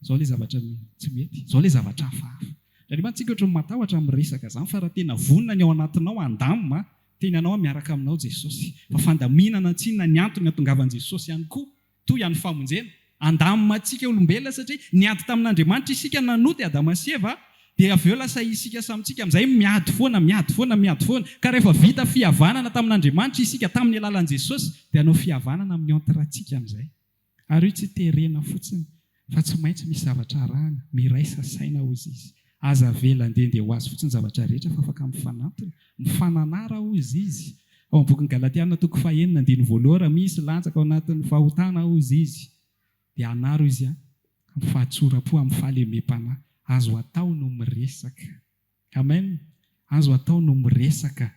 Izao ilay zavatra tsy mety, izao ilay zavatra hafahafa. Indraindray mantsy tsika ohatran'ny matahotra miresaka izany fa raha tena vonona ny ao anatinao handamina, teny anao miaraka aminao Jesosy. Fa fandaminana tsinona ny antony hatongavan'i Jesosy ihany koa, toy an'ny famonjena. Handamina antsika olombelona satria niady tamin'Andriamanitra isika nanota i Adama sy Eva Dia avy eo lasa isika samy tsika amin'izay miady foana, miady foana, miady foana. Ka rehefa vita fihavanana tamin'Andriamanitra isika tamin'ny alalan'i Jesosy dia hanao fihavanana amin'ny entre-tsika amin'izay. Ary io tsy terena fotsiny fa tsy maintsy misy zavatra arahana, miraisa saina hozy izy. Aza avela handehandeha ho azy fotsiny ny zavatra rehetra fa afaka mifanantona, mifananara hozy izy. Ao amin'ny bokin'ny Galatiana toko fahenina andininy voalohany raha misy lantsaka ao anatin'ny fahotana hozy izy dia anaro izy amin'ny fahatsoram-po, amin'ny fahalemem-panahy. Azo atao no miresaka. Amen. Azo atao no miresaka.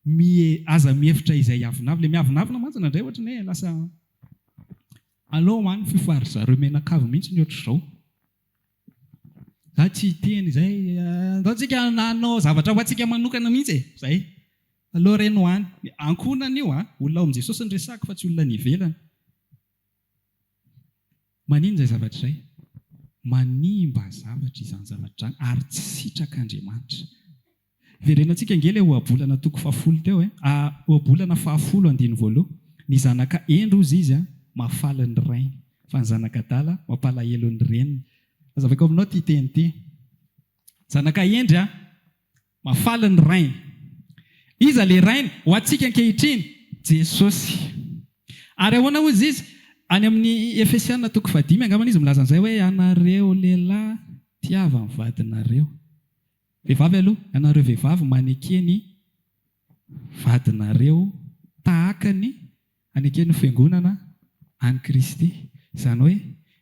Mie, aza mihevitra izay hiavonavona. Ilay miavonavona mantsy indraindray ohatry ny hoe lasa aleo ho any fifoha ry zareo mianakavy mihitsy ny ohatr'izao. Za tsy hiteny izay, andao tsika hanao zavatra ho antsika manokana mihitsy e. Izay. Aleo reny ho any. Ankohonana io an. Olona ao amin'i Jesosy no resahako fa tsy olona any ivelany. Maninona izay zavatra izay? Manimba zavatra izany zavatra izany ary tsy sitrak'Andriamanitra. Verenantsika ange ilay ohabolana toko fahafolo teo e. Ohabolana fahafolo andininy voaloha. Ny zanaka hendry hozy izy mahafaly ny rainy, fa ny zanaka adala mampalahelo ny reniny. Hazavaiko aminao ity teny ity. Zanaka hendry a! Mahafaly ny Rainy. Iza ilay Rainy? Ho antsika ankehitriny? Jesosy. Ary ahoana hozy izy? Any amin'ny Efesiana toko fahadimy angambany izy milaza an'izay hoe, Ianareo lehilahy, tiava ny vadinareo. Vehivavy aloha, ianareo vehivavy maneke ny vadinareo tahaka ny Aneken'ny Fiangonana an'i Kristy. Izany hoe,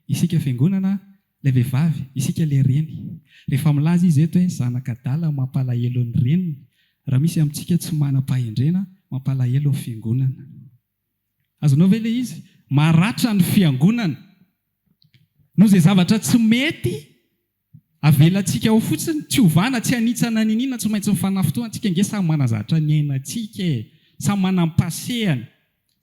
isika Fiangonana, ilay vehivavy, isika ilay reny. Rehefa milaza izy eto hoe zanak'adala mampalahelo ny reniny, raha misy amintsika tsy manam-pahendrena, mampalahelo ny Fiangonana. Azonao ve ilay izy? Maratra ny Fiangonana. Noho izay zavatra tsy mety Avelantsika ao fotsiny, tsy ovana, tsy hanitsana niniana, tsy maintsy mifanafotoana, tsika ange samy manazatra ny ainantsika e, samy manam-pasehana.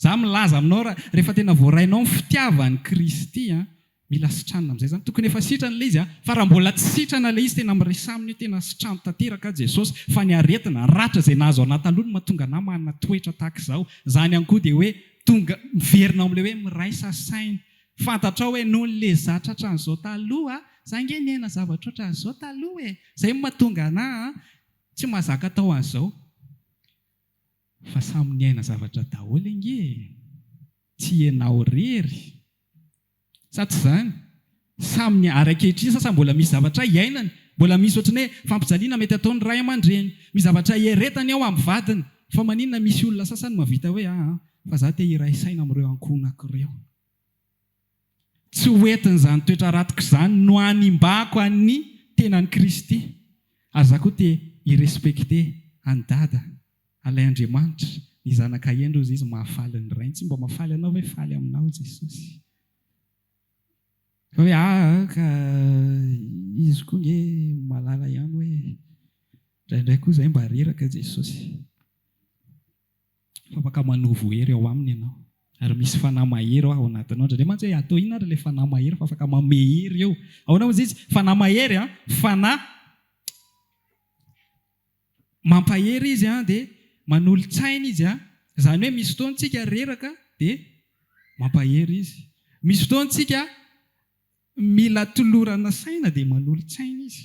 Za milaza aminao ra, rehefa tena voarainao ny fitiavan'i Kristy an, mila sitranina amin'izay zany, tokony efa sitrana ilay izy an, fa raha mbola tsy sitrana ilay izy tena miresaha aminy hoe tena sitrano tanteraka aho Jesosy, fa ny aretina, ratra izay nahazo anah taloha no mahatonga anah manana toetra tahaka izao, zany ihany koa dia hoe tonga, miverina ao amin'ilay hoe miraisa saina, Fantatrao hoe noho ny le za tratran'izao taloha, za nge niaina zavatra otran'izao taloha e! Zay no mahatonga anah an tsy mahazaka atao an'izao. Fa samy niaina zavatra daholo ange e! Tsy ianao irery. Sa tsy izany? Samy ny ary ankehitriny sasa mbola misy zavatra iainany, mbola misy ohatran'ny hoe fampijaliana mety ataon'ny ray aman-dreny, misy zavatra ieretany ao amin'ny vadiny, fa maninona misy olona sasany mahavita hoe aa fa za te hiray saina amin'ireo ankohonako ireo. Tsy ho entin'izany toetra ratiko izany no hanimbako an'ny tenan'i Kristy, ary za koa te hi-respecter an'i Dada. Alay Andriamanitra, ny zanaka hendry hozy izy mahafaly ny rainy, tsy mba mahafaly anao ve faly aminao Jesosy? Fa hoe aa ka izy koa nge mahalala ihany hoe indraindray koa zay mba reraka Jesosy. Fa afaka manovo hery ao aminy ianao. Ary misy fanahy mahery ao anatinao. Indraindray mantsy hoe atao inona ary ilay fanahy mahery fa afaka manome hery eo. Ahoana hozy izy? Fanahy mahery an, fanahy Mampahery izy an, dia manolo-tsaina izy an, izany hoe misy fotoana tsika reraka dia mampahery izy. Misy fotoana tsika mila tolorana saina dia manolo-tsaina izy.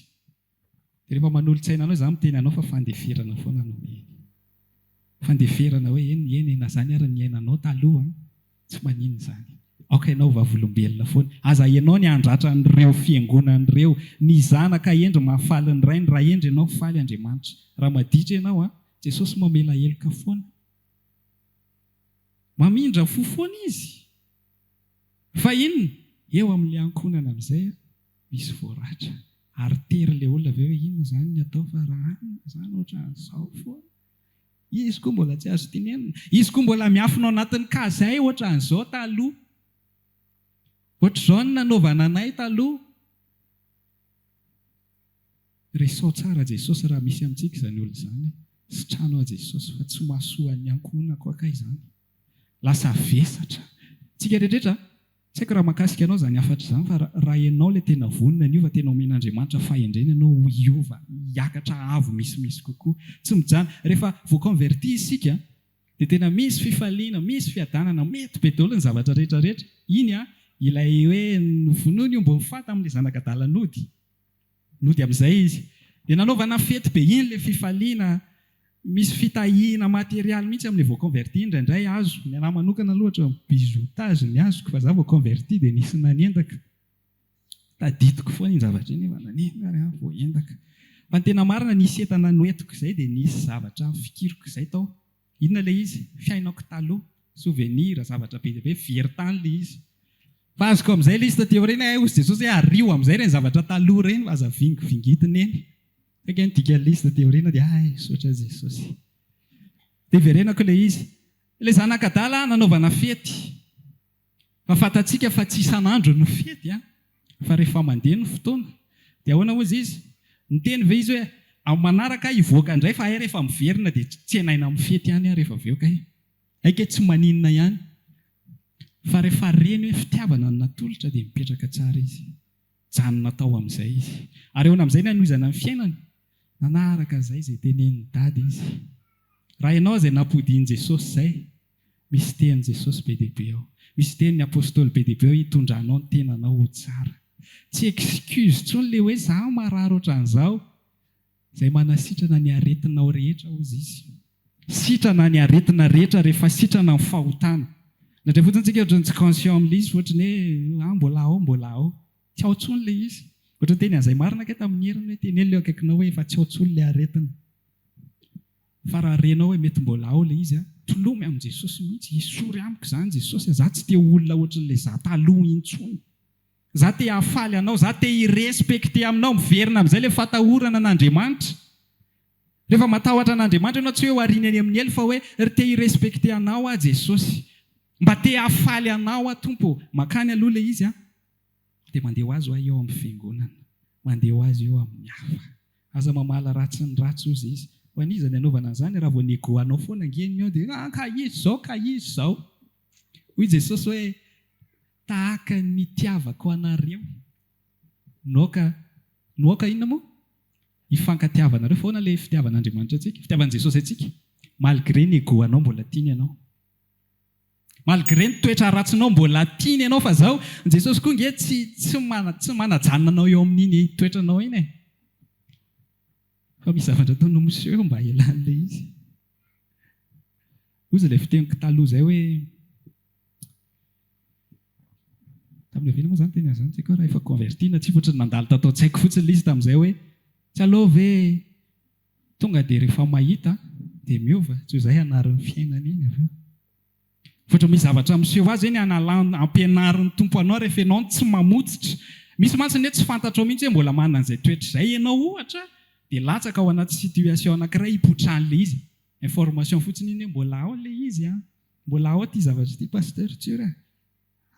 Dia rehefa manolo-tsaina anao izaho miteny anao fa fandeferana foana no omeny. Fandeferana hoe eny eny e, na izany ary ny niainanao taloha an. Tsy maninona izany. Aoka ianao ho vavolombelona foana. Aza ianao ny handratra an'ireo fiangonana ireo. Ny zanaka hendry mahafaly ny rainy. Raha hendry ianao, faly Andriamanitra. Raha maditra ianao, an, Jesosy mamela heloka foana. Mamindra fo foana Izy. Fa inona? Eo amin'ilay ankohonana amin'izay, misy voaratra. Ary tery ilay olona avy eo hoe inona izany ny atao fa raha anona izany ohatran'izao foana. Izy koa mbola tsy azo tenenina. Izy koa mbola miafina ao anatin'ny case ohatran'izao taloha. Ohatr'izao ny nanaovana anay taloha. Resao tsara Jesosy raha misy amintsika izany olona izany. Sitrano aho Jesosy fa tsy mahasoa ny ankohonako aho kay izany. Lasa vesatra. Tsika rehetra Tsy haiko raha mahakasika anao izany hafatra izany fa raha ianao ilay tena vonona ny hiova, tena omen'Andriamanitra fahendrena ianao hiova, hiakatra avo misimisy kokoa. Tsy mijanona. Rehefa voa-converti isika dia tena misy fifaliana, misy fiadanana, mety be daholo ny zavatra rehetra rehetra. Iny an, ilay hoe novonoiny omby ny faty amin'ilay zanak'adala nody. Nody amin'izay izy. Dia nanaovana fety be iny ilay fifaliana, misy fitahiana materialy mihitsy amin'ilay vao converti indraindray azo. Ny anahy manokana aloha ohatran'ny bizutage ny azoko fa za vao converti dia nisy nanendaka. Tadidiko foana iny zavatra iny hoe naninona ary aho voaendaka. Fa ny tena marina nisy entana noentiko izay dia nisy zavatra fikiriko izay tao. Inona ilay izy? Fiainako taloha, souvenir, zavatra be dia be, very tany ilay izy. Fa azoko amin'izay ilay izy taty aoriana, hay hozy Jesosy hoe ario amin'izay ireny zavatra taloha ireny fa aza vingivingitina eny. Saika ny dikan'ilay izy taty aoriana dia hay, misaotra Jesosy. Dia iverenako ilay izy. Ilay zanak'adala nanaovana fety. Fa fantatsika fa tsy isan'andro no fety an! Fa rehefa mandeha ny fotoana dia ahoana hozy izy? Niteny ve izy hoe amin'ny manaraka aho hivoaka indray fa hay rehefa miverina dia tsenaina amin'ny fety ihany aho rehefa avy eo kay? Hay kay tsy maninona ihany. Fa rehefa reny hoe fitiavana no natolotra dia mipetraka tsara izy. Nijanona tao amin'izay izy. Ary ahoana amin'izay ny hanohizana ny fiainany? Nanaraka izay izay tenenin'i Dada izy. Raha ianao izay nampodian'i Jesosy izay, misy tenin'i Jesosy be dia be ao. Misy tenin'ny Apostoly be dia be ao hitondranao ny tenanao ho tsara. Tsy excuse intsony ilay hoe izaho marary ohatran'izao. Izay manasitrana ny aretinao rehetra hozy izy. Sitrana ny aretina rehetra rehefa sitrana ny fahotana. Indraindray fotsiny tsika ohatran'ny tsy conscient amin'ilay izy fa ohatran'ny hoe ah mbola ao mbola ao. Tsy ao intsony ilay izy. Ohatran'ny teny an'izay marina kay tamin'ny heriny hoe teneno ilay eo akaikinao hoe efa tsy ao intsony ilay aretina. Fa raha renao hoe mety mbola ao ilay izy, tolomy amin'i Jesosy mihitsy, esory amiko izany Jesosy a, za tsy te ho olona ohatran'ilay za taloha intsony. Za te hahafaly anao, za te hi-respecter aminao, miverina amin'izay ilay fatahorana an'Andriamanitra. Rehefa matahotra an'Andriamanitra ianao tsy hoe ho ariany any amin'ny helo fa hoe ry te hi-respecter anao aho Jesosy. Mba te hahafaly anao aho Tompo ô. Mankany aloha ilay izy an. Dia mandeha ho azy hoa eo amin'ny fiangonana. Mandeha ho azy eo amin'ny hafa. Aza mamaly ratsy ny ratsy hozy izy. Ho an'iza ny anaovana an'izany raha vao ny ego anao foana ange ny eo dia ah ka izy izao ka izy izao. Hoy Jesosy hoe tahaka ny nitiavako anareo no aoka no aoka inona moa? Hifankatiavanareo foana ilay fitiavan'Andriamanitra antsika, fitiavan'i Jesosy antsika, malgré ny ego anao mbola tiany ianao. Malgré ny toetra ratsinao mbola tiany ianao fa zao, Jesosy koa nge tsy tsy mana tsy manajanona anao eo amin'iny toetranao iny e. Fa misy zavatra ataonao miseho mba hialan'ilay izy. Hozy ilay fiteniko taloha izay hoe. Tamin'ny oviana moa izany teny an'izany? Tsy haiko hoe raha efa converti na tsia fa ohatran'ny nandalo tato an-tsaiko fotsiny ilay izy tamin'izay hoe tsy aleo ve tonga dia rehefa mahita dia miova, tsy ho izay hanarin'ny fiainana iny avy eo. Fa ohatra misy zavatra miseho azy eny analan ampianarin'ny Tompo anao rehefa ianao no tsy mamotsitra. Misy mantsy ny hoe tsy fantatrao mihitsy hoe mbola manana an'izay toetra izay ianao ohatra dia latsaka ao anaty situation anankiray hipoitran'ilay izy. Information fotsiny iny hoe mbola ao ilay izy an! Mbola ao ity zavatra ity Pasteur Tsiry a!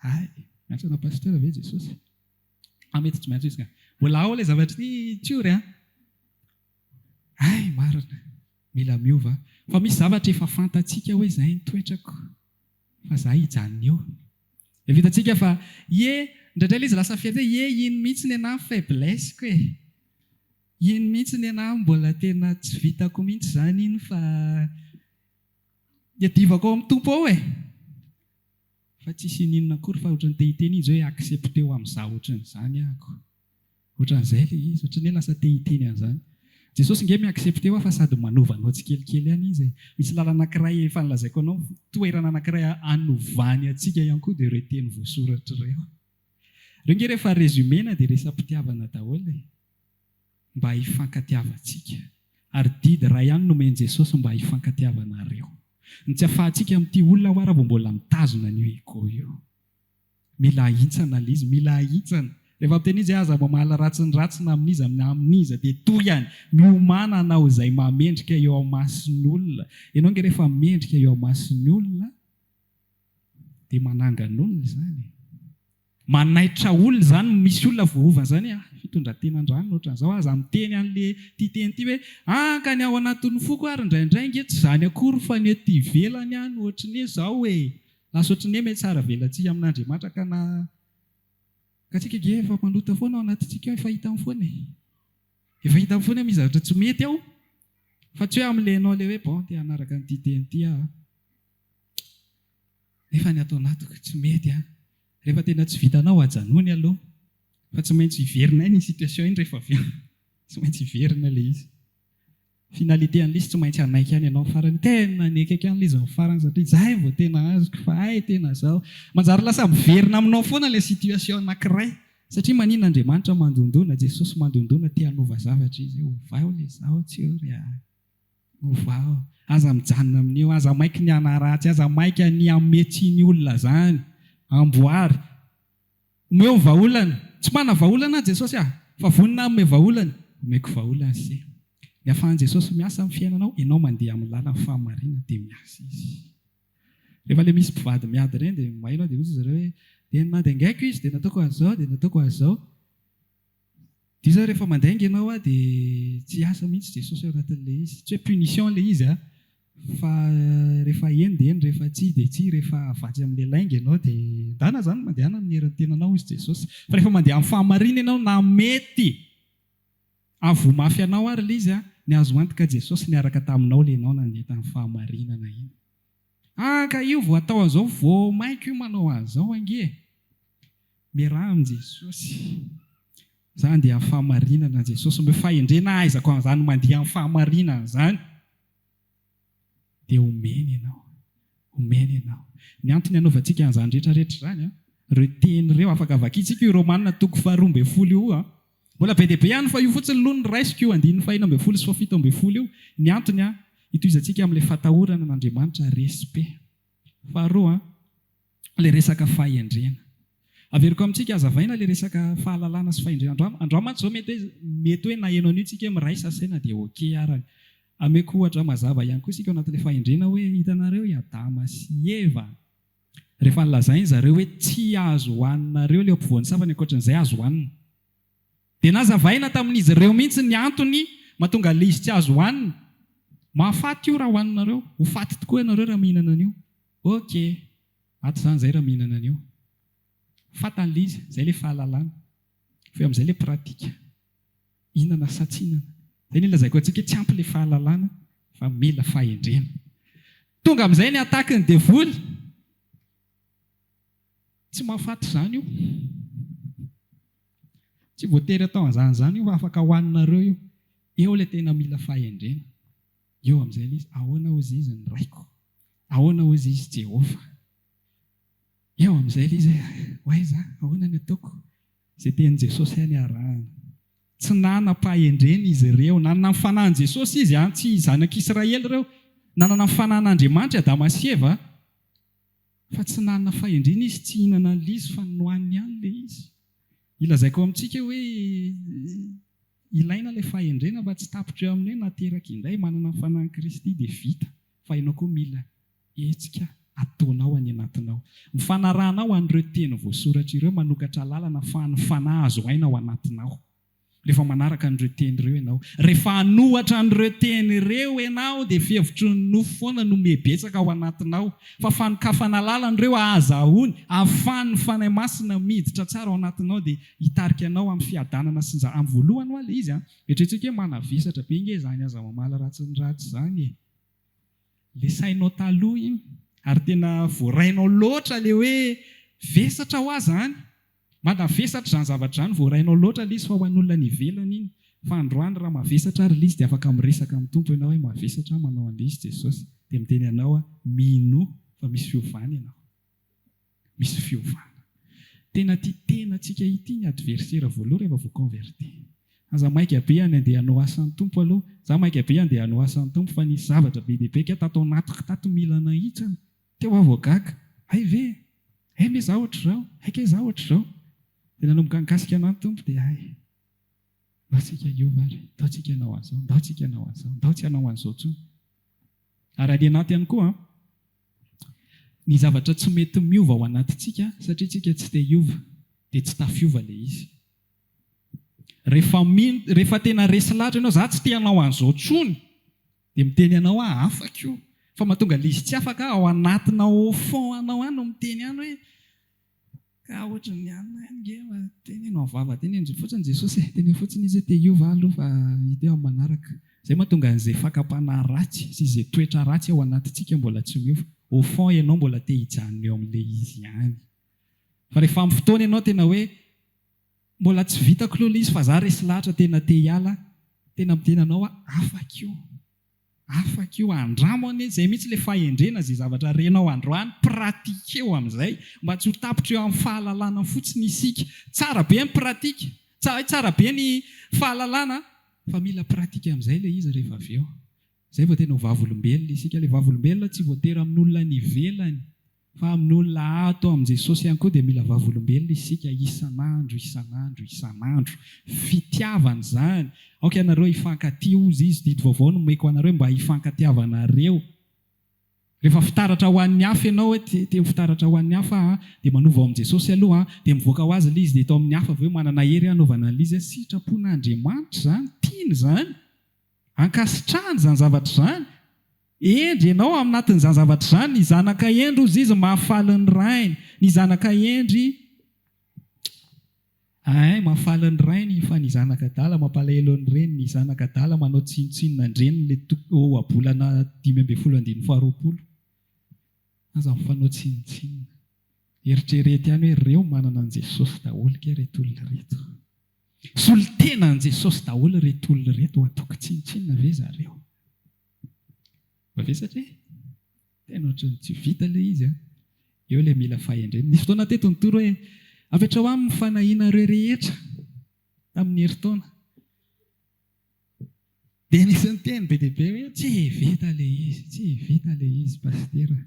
Hay! Miantso anao Pasteur ve Jesosy? Ah mety tsy miantso izy ka. Mbola ao ilay zavatra ity Tsiory an! Hay! Marina! Mila miova fa misy zavatra efa fantatsika hoe zay ny toetrako fa za hijanona eo. Efa hitantsika fa ie indraindray ilay izy lasa fierté ie iny mihitsy ny anah faiblesse-ko e! Iny mihitsy ny anah mbola tena tsy vitako mihitsy zany iny fa iadivako ao amin'ny Tompo ao e! Fa tsisy ininona akory fa ohatran'ny te hiteny izy hoe accepteo amin'izaho ohatran'izany ahako. Ohatran'izay ilay izy, ohatran'ny hoe lasa te hiteny an'izany. Jesosy nge mi-accepter hoa fa sady manova anao tsikelikely ihany Izy e. Misy lalana anankiray efa nolazaiko anao, toerana anankiray anovany antsika ihany koa dia ireo teny voasoratra ireo. Ireo nge rehefa resumer-na dia resa-pitiavana daholo e. Mba hifankatiavantsika. Ary didy iray ihany nomen'i Jesosy mba hifankatiavanareo. Ny tsy afahantsika mitia olona hoa raha vao mbola mitazona an'io ego io. Mila ahintsana ilay izy, mila ahintsana. Rehefa miteny izy hoe aza mamaly ratsy ny ratsy na amin'iza na amin'iza dia tohihany, miomàna hanao izay mahamendrika eo imason'olona. Ianao ange rehefa mendrika eo imason'ny olona dia manangan'olona izany e. Manaitra olona izany, misy olona voaova an'izany hoe ah, fitondran-tenan-drano ohatran'izao, aza miteny an'le ity teny ity hoe ah ka ny ao anatin'ny foko ary indraindray ange tsy izany akory fa ny ety ivelany any ohatry ny hoe izao e. Lasa ohatry ny hoe mihatsara velatsihy amin'Andriamanitra ka na ka tsika ange efa manota foana ao anatintsika ao, efa hitany foana e. Efa hitany foana hoe misy zavatra tsy mety ao, fa tsy hoe amin'ilay ianao ilay hoe bon te hanaraka an'ity teny ity aho an. Nefa ny ato anatiko tsy mety an. Rehefa tena tsy vitanao ajanony aloha fa tsy maintsy hiverina iny situation iny rehefa avy eo. Tsy maintsy hiverina ilay izy. Finalité an'ilay izy tsy maintsy hanaiky ihany ianao farany, tena nekeko ihany ilay izy amin'ny farany satria izay vao tena azoko fa hay tena zao. Manjary lasa miverina aminao foana ilay situation anankiray satria maninona Andriamanitra mandondona, Jesosy mandondona te hanova zavatra izy hoe ovao ilay izaho tsy eo ry a. Ovao. Aza mijanona amin'io, aza maiky ny hanaratsy, aza maika ny hanome tsiny olona zany. Amboary. Omeo vahaolana. Tsy manana vahaolana aho Jesosy ah! Fa vonona aho hanome vahaolana. Omeko vahaolana se. Ny ahafahan'i Jesosy miasa amin'ny fiainanao, ianao mandeha amin'ny lalan'ny fahamarinana dia miasa Izy. Rehefa ilay misy mpivady miady ireny dia maheno aho dia hoy zareo hoe dia nandaingaiko izy dia nataoko an'izao dia nataoko an'izao. Dia izao rehefa mandainga ianao ah dia tsy hiasa mihitsy Jesosy ao anatin'ilay izy. Tsy hoe punition ilay izy ah, fa rehefa eny dia eny, rehefa tsia dia tsia, rehefa avatsy amin'ilay lainga ianao dia ndana izany mandehana amin'ny herin'ny tenanao hozy Jesosy. Fa rehefa mandeha amin'ny fahamarinana ianao na mety hahavoa mafy anao ary ilay izy ah, ny azo antoka Jesosy niaraka taminao ilay ianao nandeha tamin'ny fahamarinana iny. Ah ka io vao atao an'izao vao mainka io manao an'izao ange e! Miaraha amin'i Jesosy. Za handeha amin'ny fahamarinana Jesosy omeo fahendrena ahaizako an'izany mandeha amin'ny fahamarinana izany dia omeny ianao. Omeny ianao. Ny antony anaovantsika an'izany rehetra rehetra izany an, ireo teny ireo afaka vakintsika io Romana toko faharoa ambin'ny folo io an. Mbola be dia be ihany fa io fotsiny aloha no raisiko io andininy fahenina ambin'ny folo sy fahafito ambin'ny folo io. Ny antony an, hitohizantsika amin'ilay fatahorana an'Andriamanitra, respect. Faharoa an, ilay resaka fahendrena. Averiko amintsika hazavaina ilay resaka fahalalana sy fahendrena. Androany, androany mantsy izao mety hoe, mety hoe naheno an'io tsika hoe miraisa saina dia ok arany. Ameko ohatra mazava ihany koa isika ao anatin'ilay fahendrena hoe hitanareo i Adama sy Eva, rehefa nolazainy zareo hoe tsy azo hohaninareo ilay eo ampovoan'ny safany ankoatran'izay azo hohanina. Dia nazavaina tamin'izy ireo mihitsy ny antony mahatonga an'ilay izy tsy azo hohanina. Mahafaty io raha hohaninareo. Ho faty tokoa ianareo raha mihinana an'io. Ok. Maty izany izay raha mihinana an'io. Fantany ilay izy. Izay ilay fahalalana. Fa eo amin'izay ilay pratique. Hihinana sa tsy hihinana. Izay no ilazaiko antsika hoe tsy ampy ilay fahalalana fa mila fahendrena. Tonga amin'izay ny attaque ny devoly. Tsy mahafaty izany io. Tsy voatery atao an'izany izany io fa afaka hohaninareo io. Eo ilay tena mila fahendrena. Eo amin'izay ilay izy, ahoana hozy izy ny Raiko? Ahoana hozy izy Jehovah? Eo amin'izay ilay izy hoe, ho aiza aho? Ahoana ny ataoko? Izay tenin'i Jesosy ihany arahana. Tsy nanam-pahendrena izy ireo. Nanana ny fanahin'i Jesosy izy an, tsy zanak'Israely ireo. Nanana ny fanahin'Andriamanitra i Adama sy Eva, fa tsy nanana fahendrena izy, tsy hihinana an'ilay izy fa nohaniny ihany ilay izy. Ilazaiko amintsika hoe ilaina ilay fahendrena fa tsy tapitra eo amin'ny hoe nateraka indray, manana ny fanahin'i Kristy dia vita, fa ianao koa mila hetsika ataonao any anatinao. Ny fanarahanao an'ireo teny voasoratra ireo manokatra lalana afahan'ny fanahy azo aina ao anatinao. Rehefa manaraka an'ireo teny ireo ianao. Rehefa hanohatra an'ireo teny ireo ianao dia fihevitry ny nofo foana no mihebetsaka ao anatinao. Fa fanokafana lalana ireo ahazahoany, ahafahan'ny Fanahy Masina miditra tsara ao anatinao dia hitarika anao amin'ny fiadanana sy ny za-. Amin'ny voalohany hoa ilay izy an, eritreretintsika hoe manavesatra be nge izany aza mamaly ratsy ny ratsy izany e. Le sainao taloha iny ary tena voarainao loatra le hoe vesatra hoa zany, manavesatra izany zavatra izany, voarainao loatra le izy fa ho an'olona any ivelany iny, fa androany raha mavesatra ary le izy dia afaka miresaka amin'ny Tompo ianao hoe mavesatra aho manao an'le izy Jesosy dia miteny anao aho minoa fa misy fiovana ianao. Misy fiovana. Tena tia tena antsika ity ny adversaire voaloha rehefa vao converti. Aza maika be any andeha hanao asan'ny Tompo aloha. Za maika be andeha hanao asan'ny Tompo fa nisy zavatra be dia be kay tato anatiko tato mila nahitsana. Teo aho vao gaga. Hay ve? Hay ve za ohatr'izao? Hay kay za ohatr'izao? Dia nanomboka nikasika anah ny Tompo dia hay. Ndao tsika hiova ary. Ndao tsika hanao an'izao. Ndao tsika hanao an'izao. Ndao tsy hanao an'izao intsony. Ary any anaty ihany koa an. Ny zavatra tsy mety miova ao anatintsika satria tsika tsy te hiova dia tsy tafiova ilay izy. Rehefa mino, rehefa tena resy lahatra ianao, za tsy te hanao an'izao intsony, dia miteny anao aho afaka io. Fa mahatonga ilay izy tsy afaka ao anatinao au fond anao any no miteny any hoe Ka ohatran'ny anona ihany nge fa teneno amin'ny vava teneno fotsiny Jesosy e, teneno fotsiny izy hoe te hiova aho aloha fa hita eo amin'ny manaraka. Izay mahatonga an'izay fakam-panahy ratsy sy izay toetra ratsy ao anatintsika mbola tsy miova. Au fond ianao mbola te hijanona eo amin'ilay izy ihany. Fa rehefa amin'ny fotoana ianao tena hoe mbola tsy vitako aloha ilay izy fa za resy lahatra tena te hiala, tena miteny anao aho afaka io. Afaka io, andramo anie, izay mihitsy ilay fahendrena, izay zavatra renao androany, pratiqueo amin'izay, mba tsy ho tapitra eo amin'ny fahalalana fotsiny isika. Tsara be ny pratique, tsa, tsara be ny fahalalana, fa mila pratique amin'izay ilay izy rehefa avy eo. Izay vao tena ho vavolombelona isika. Ilay vavolombelona tsy voatery amin'olona any ivelany. Fa amin'olona ato amin'i Jesosy ihany koa dia mila vavolombelona isika isan'andro, isan'andro, isan'andro. Fitiavana izany. Aoka ianareo hifankatia hozy izy. Didy vaovao no omeko anareo mba hifankatiavanareo. Rehefa fitaratra ho an'ny hafa ianao hoe te ho fitaratra ho an'ny hafa aho dia manova ao amin'i Jesosy aloha dia mivoaka ho azy ilay izy dia eto amin'ny hafa avy eo manana hery hanaovana an'ilay izy. Sitrapon'Andriamanitra izany, tiany izany. Ankasitrahany izany zavatra izany. Hendry ianao ao anatin'izany zavatra izany. Ny zanaka hendry hozy izy mahafaly ny rainy. Ny zanaka hendry ein mahafaly ny rainy fa ny zanaka adala mampalahelo ny reniny. Ny zanaka adala manao tsinontsinona an-dreniny ilay toko ohabolana 15 andininy faharoapolo. Aza mifanao tsinontsinona. Eritrereto ihany hoe ireo manana an'i Jesosy daholo kay ireto olona ireto. Solontena an'i Jesosy daholo ireto olona ireto, hatoky tsinontsinona ve zareo? Mavesatra e! Tena ohatran'ny tsy vita ilay izy an! Eo ilay mila fahendrena. Nisy fotoana teto nitory hoe, apetraho aminy ny fanahianareo rehetra tamin'ny herintaona. Dia nisy niteny be dia be hoe, tsy vita ilay izy, tsy vita ilay izy Pasitera.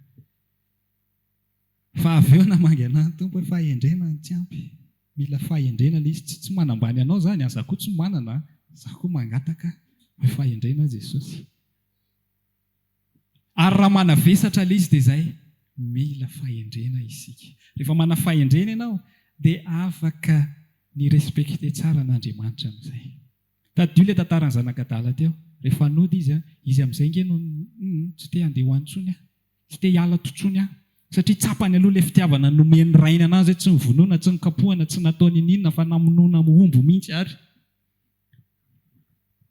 Fa avy eo namangy anah ny Tompo hoe fahendrena no tsy ampy. Mila fahendrena ilay izy. Tsy tsy manambany anao izany an, za koa tsy manana an, za koa mangataka hoe fahendrena Jesosy. Ary raha manavesatra ilay izy dia izay, mila fahendrena isika. Rehefa manana fahendrena ianao dia afaka ni respecter tsara an'Andriamanitra amin'izay. Tadidio ilay tantaran'ny zanak'adala teo, rehefa nody izy an, izy amin'izay ange no tsy te handeha ho any intsony an. Tsy te hiala ato intsony aho. Satria tsapany aloha ilay fitiavana nomen'ny rainy anazy hoe tsy novonoina, tsy nokapohana, tsy natao niniana fa namonoana omby mihitsy ary.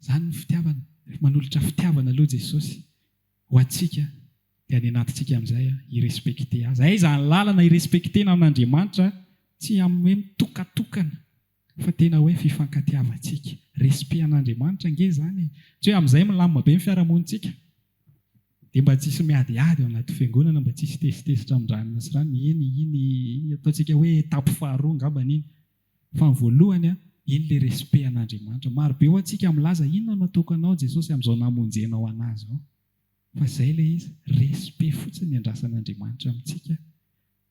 Izany ny fitiavana. Rehefa manolotra fitiavana aloha Jesosy ho antsika dia any anatintsika amin'izay hi-respecter Azy. Aiza ny lalana hi-respecter-na an'Andriamanitra? Tsy amin'ny hoe mitokatokana fa tena hoe fifankatiavantsika. Respect an'Andriamanitra ange izany e! Tsy hoe amin'izay milamina be ny fiarahamonintsika. Dia mba tsisy miadiady ao anaty fiangonana, mba tsisy tezitezitra amin-dranona sy ranona. Iny, iny ataontsika hoe étape faharoa angambany iny. Fa ny voalohany an, iny le respect an'Andriamanitra. Maro be ho'a tsika milaza inona no ataoko anao Jesosy amin'izao namonjenao anah zao. Fa zay le izy, respect fotsiny ny andrasan'Andriamanitra amintsika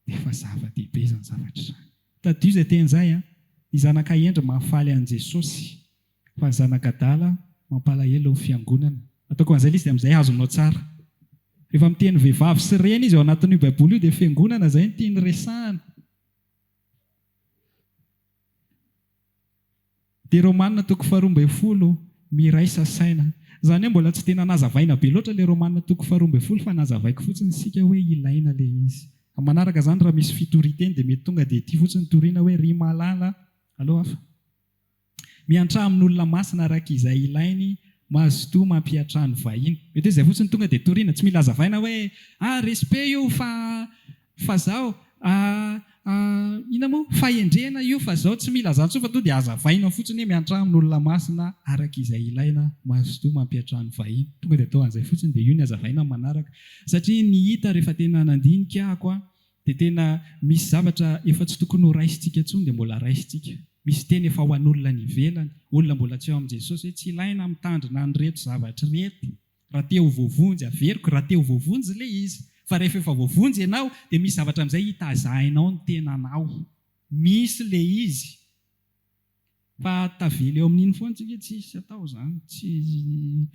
dia efa zava-dehibe izany zavatra izany. Tadidio izay teny izay an, ny zanaka hendry mahafaly an'i Jesosy, fa ny zanaka adala mampalahelo ny fiangonana. Ataoko an'izay le izy dia amin'izay azonao tsara. Rehefa miteny vehivavy sy reny izy ao anatin'io baiboly io dia fiangonana izay no tiany resahana. Dia Romana toko faharoa ambin'ny folo, miraisa saina. Izany hoe mbola tsy dia nanazavaina be loatra ilay Romana toko faharoa ambin'ny folo fa nazavaiko fotsiny isika hoe ilaina ilay izy. Amin'ny manaraka izany raha misy fitoriteny dia mety tonga dia ity fotsiny toriana hoe ry malala, aleo hafa. Miantraha amin'olona masina araka izay ilainy, mazotoa mampiantrano vahiny. Mety hoe izay fotsiny tonga dia toriana, tsy mila azavaina hoe ah respect io fa fa zao ah ah inona moa fahendrena io fa zao, tsy mila zany intsony fa tonga dia azavaina fotsiny hoe miantraha amin'olona masina araka izay ilaina, mazotoa mampiantrano vahiny. Tonga dia atao an'izay fotsiny dia io ny azavaina amin'ny manaraka. Satria ny hita rehefa tena nandinika ahako an, Dia tena misy zavatra efa tsy tokony ho raisintsika intsony dia mbola raisintsika. Misy teny efa ho an'olona any ivelany, olona mbola tsy ao amin'i Jesosy hoe tsy ilaina mitandrina an'ireto zavatra ireto raha te ho voavonjy, averiko, raha te ho voavonjy ilay izy. Fa rehefa efa voavonjy ianao dia misy zavatra amin'izay hitazahinao ny tenanao. Misy ilay izy. Fa tavela eo amin'iny foana tsika tsisy atao zany, tsy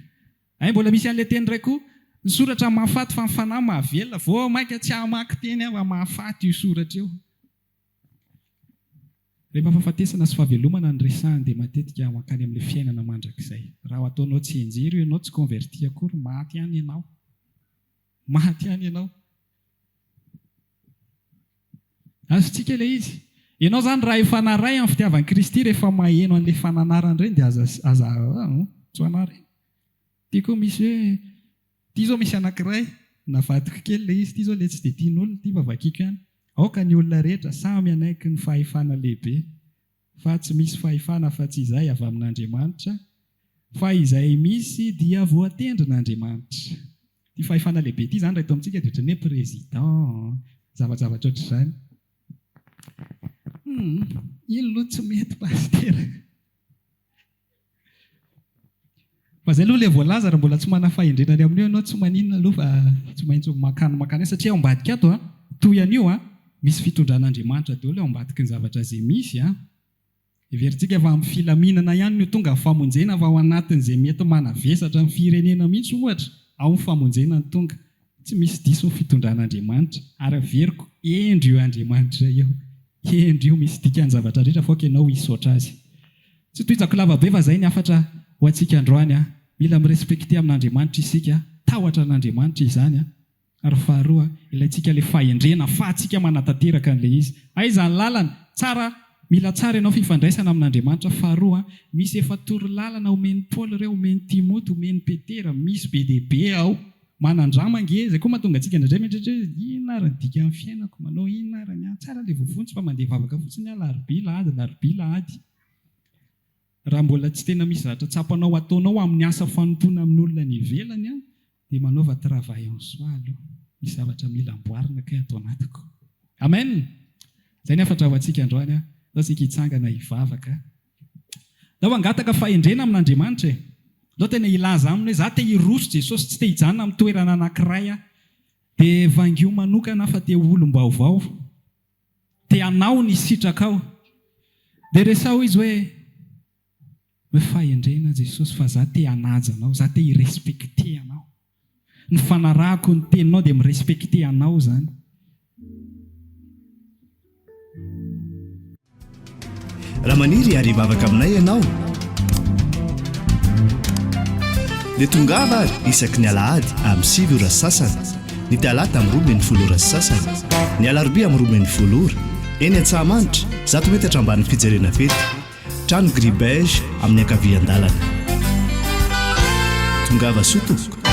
hay mbola misy an'ilay teny iray koa, ny soratra mahafaty fa ny fanahy mahavelona, vao mainka tsy hamaky teny aho fa mahafaty io soratra io. Rehefa fahafatesana sy fahavelomana no resahana dia matetika mankany amin'ilay fiainana mandrakizay. Raha ataonao tsianjery io ianao tsy converti akory, maty ihany ianao. Maty ihany ianao. Azontsika ilay izy. Ianao izany raha efa naray amin'ny fitiavan'i Kristy rehefa maheno an'ilay fananarana ireny dia aza aza tsy ho anah ireny. Ity koa misy hoe ity izao misy anankiray navadiko kely ilay izy, ity izao ilay tsy dia tian'olona ity fa vakiko ihany. Aoka ny olona rehetra samy hanaiky ny fahefana lehibe fa tsy misy fahefana afa-tsy izay avy amin'Andriamanitra, fa izay misy dia voatendrin'Andriamanitra. Ity fahefana lehibe ity izany raha eto amintsika dia ohatran'ny hoe président, zavajavatra ohatr'izany. Hum, iny aloha tsy mety pasitera. Fa izay aloha ilay voalaza, raha mbola tsy manana fahendrena ny amin'io ianao tsy maninona aloha fa tsy maintsy mankany mankany any satria ao ambadika ato an, toy an'io an, misy fitondran'Andriamanitra daholo ao ambadiky ny zavatra izay misy an. Heverintsika fa amin'ny filaminana ihany no tonga ny famonjena fa ao anatin'izay mety manavesatra ny firenena mihitsy ohatra, ao ny famonjena no tonga. Tsy misy diso ny fitondran'Andriamanitra ary averiko hendry io Andriamanitra io. Hendry io, misy dikany zavatra rehetra fa aoka ianao hisaotra azy. Tsy tohizako lava be fa zay ny hafatra ho antsika androany a! Mila mi-respecter amin'Andriamanitra isika, tahotra an'Andriamanitra izany a! Ary faharoa, ilaintsika ilay fahendrena afahantsika manatanteraka an'ilay izy. Aiza ny lalana? Tsara, mila tsara ianao fifandraisana amin'Andriamanitra. Faharoa, misy efa torolalana omen'i Paoly ireo, omen'i Timoty, omen'i Petera, misy be dia be ao. Manandrama ange, izay koa mahatonga antsika indraindray mieritreritra hoe inona ary ny dikan'ny fiainako, manao inona ary ny ahy, tsara ilay voavonjy fa mandeha vavaka fotsiny aho alarobia, lahady, alarobia, lahady. Raha mbola tsy tena misy zavatra tsapanao ataonao amin'ny asa fanompoana amin'olona any ivelany an, dia manaova travail en soi aloha. Misy zavatra mila amboarina kay ato anatiko. Amen! Izay ny hafatra ho antsika androany an. Ndao isika hitsangana hivavaka. Ndao hangataka fahendrena amin'Andriamanitra e! Ndao tena hilaza aminy hoe za te hiroso Jesosy, tsy te hijanona amin'ny toerana anankiray aho. Dia vangio manokana aho fa te ho olom-baovao. Te hanao ny sitrakao. Dia resaho izy hoe, hoe fahendrena Jesosy fa za te hanaja anao, za te hi-respecter anao. Ny fanarahako ny teninao dia mi-respecter anao izany. Raha maniry ary hivavaka aminay ianao dia tongava ary isaky ny alahady amin'ny 9 ora sy sasany, ny talata amin'ny 12 ora sy sasany, ny alarobia amin'ny 12 ora, eny Antsahamanitra, 100 metatra ambanin'ny fijerena fety, trano gris beige amin'ny ankavian-dalana. Tongava soa tompoko.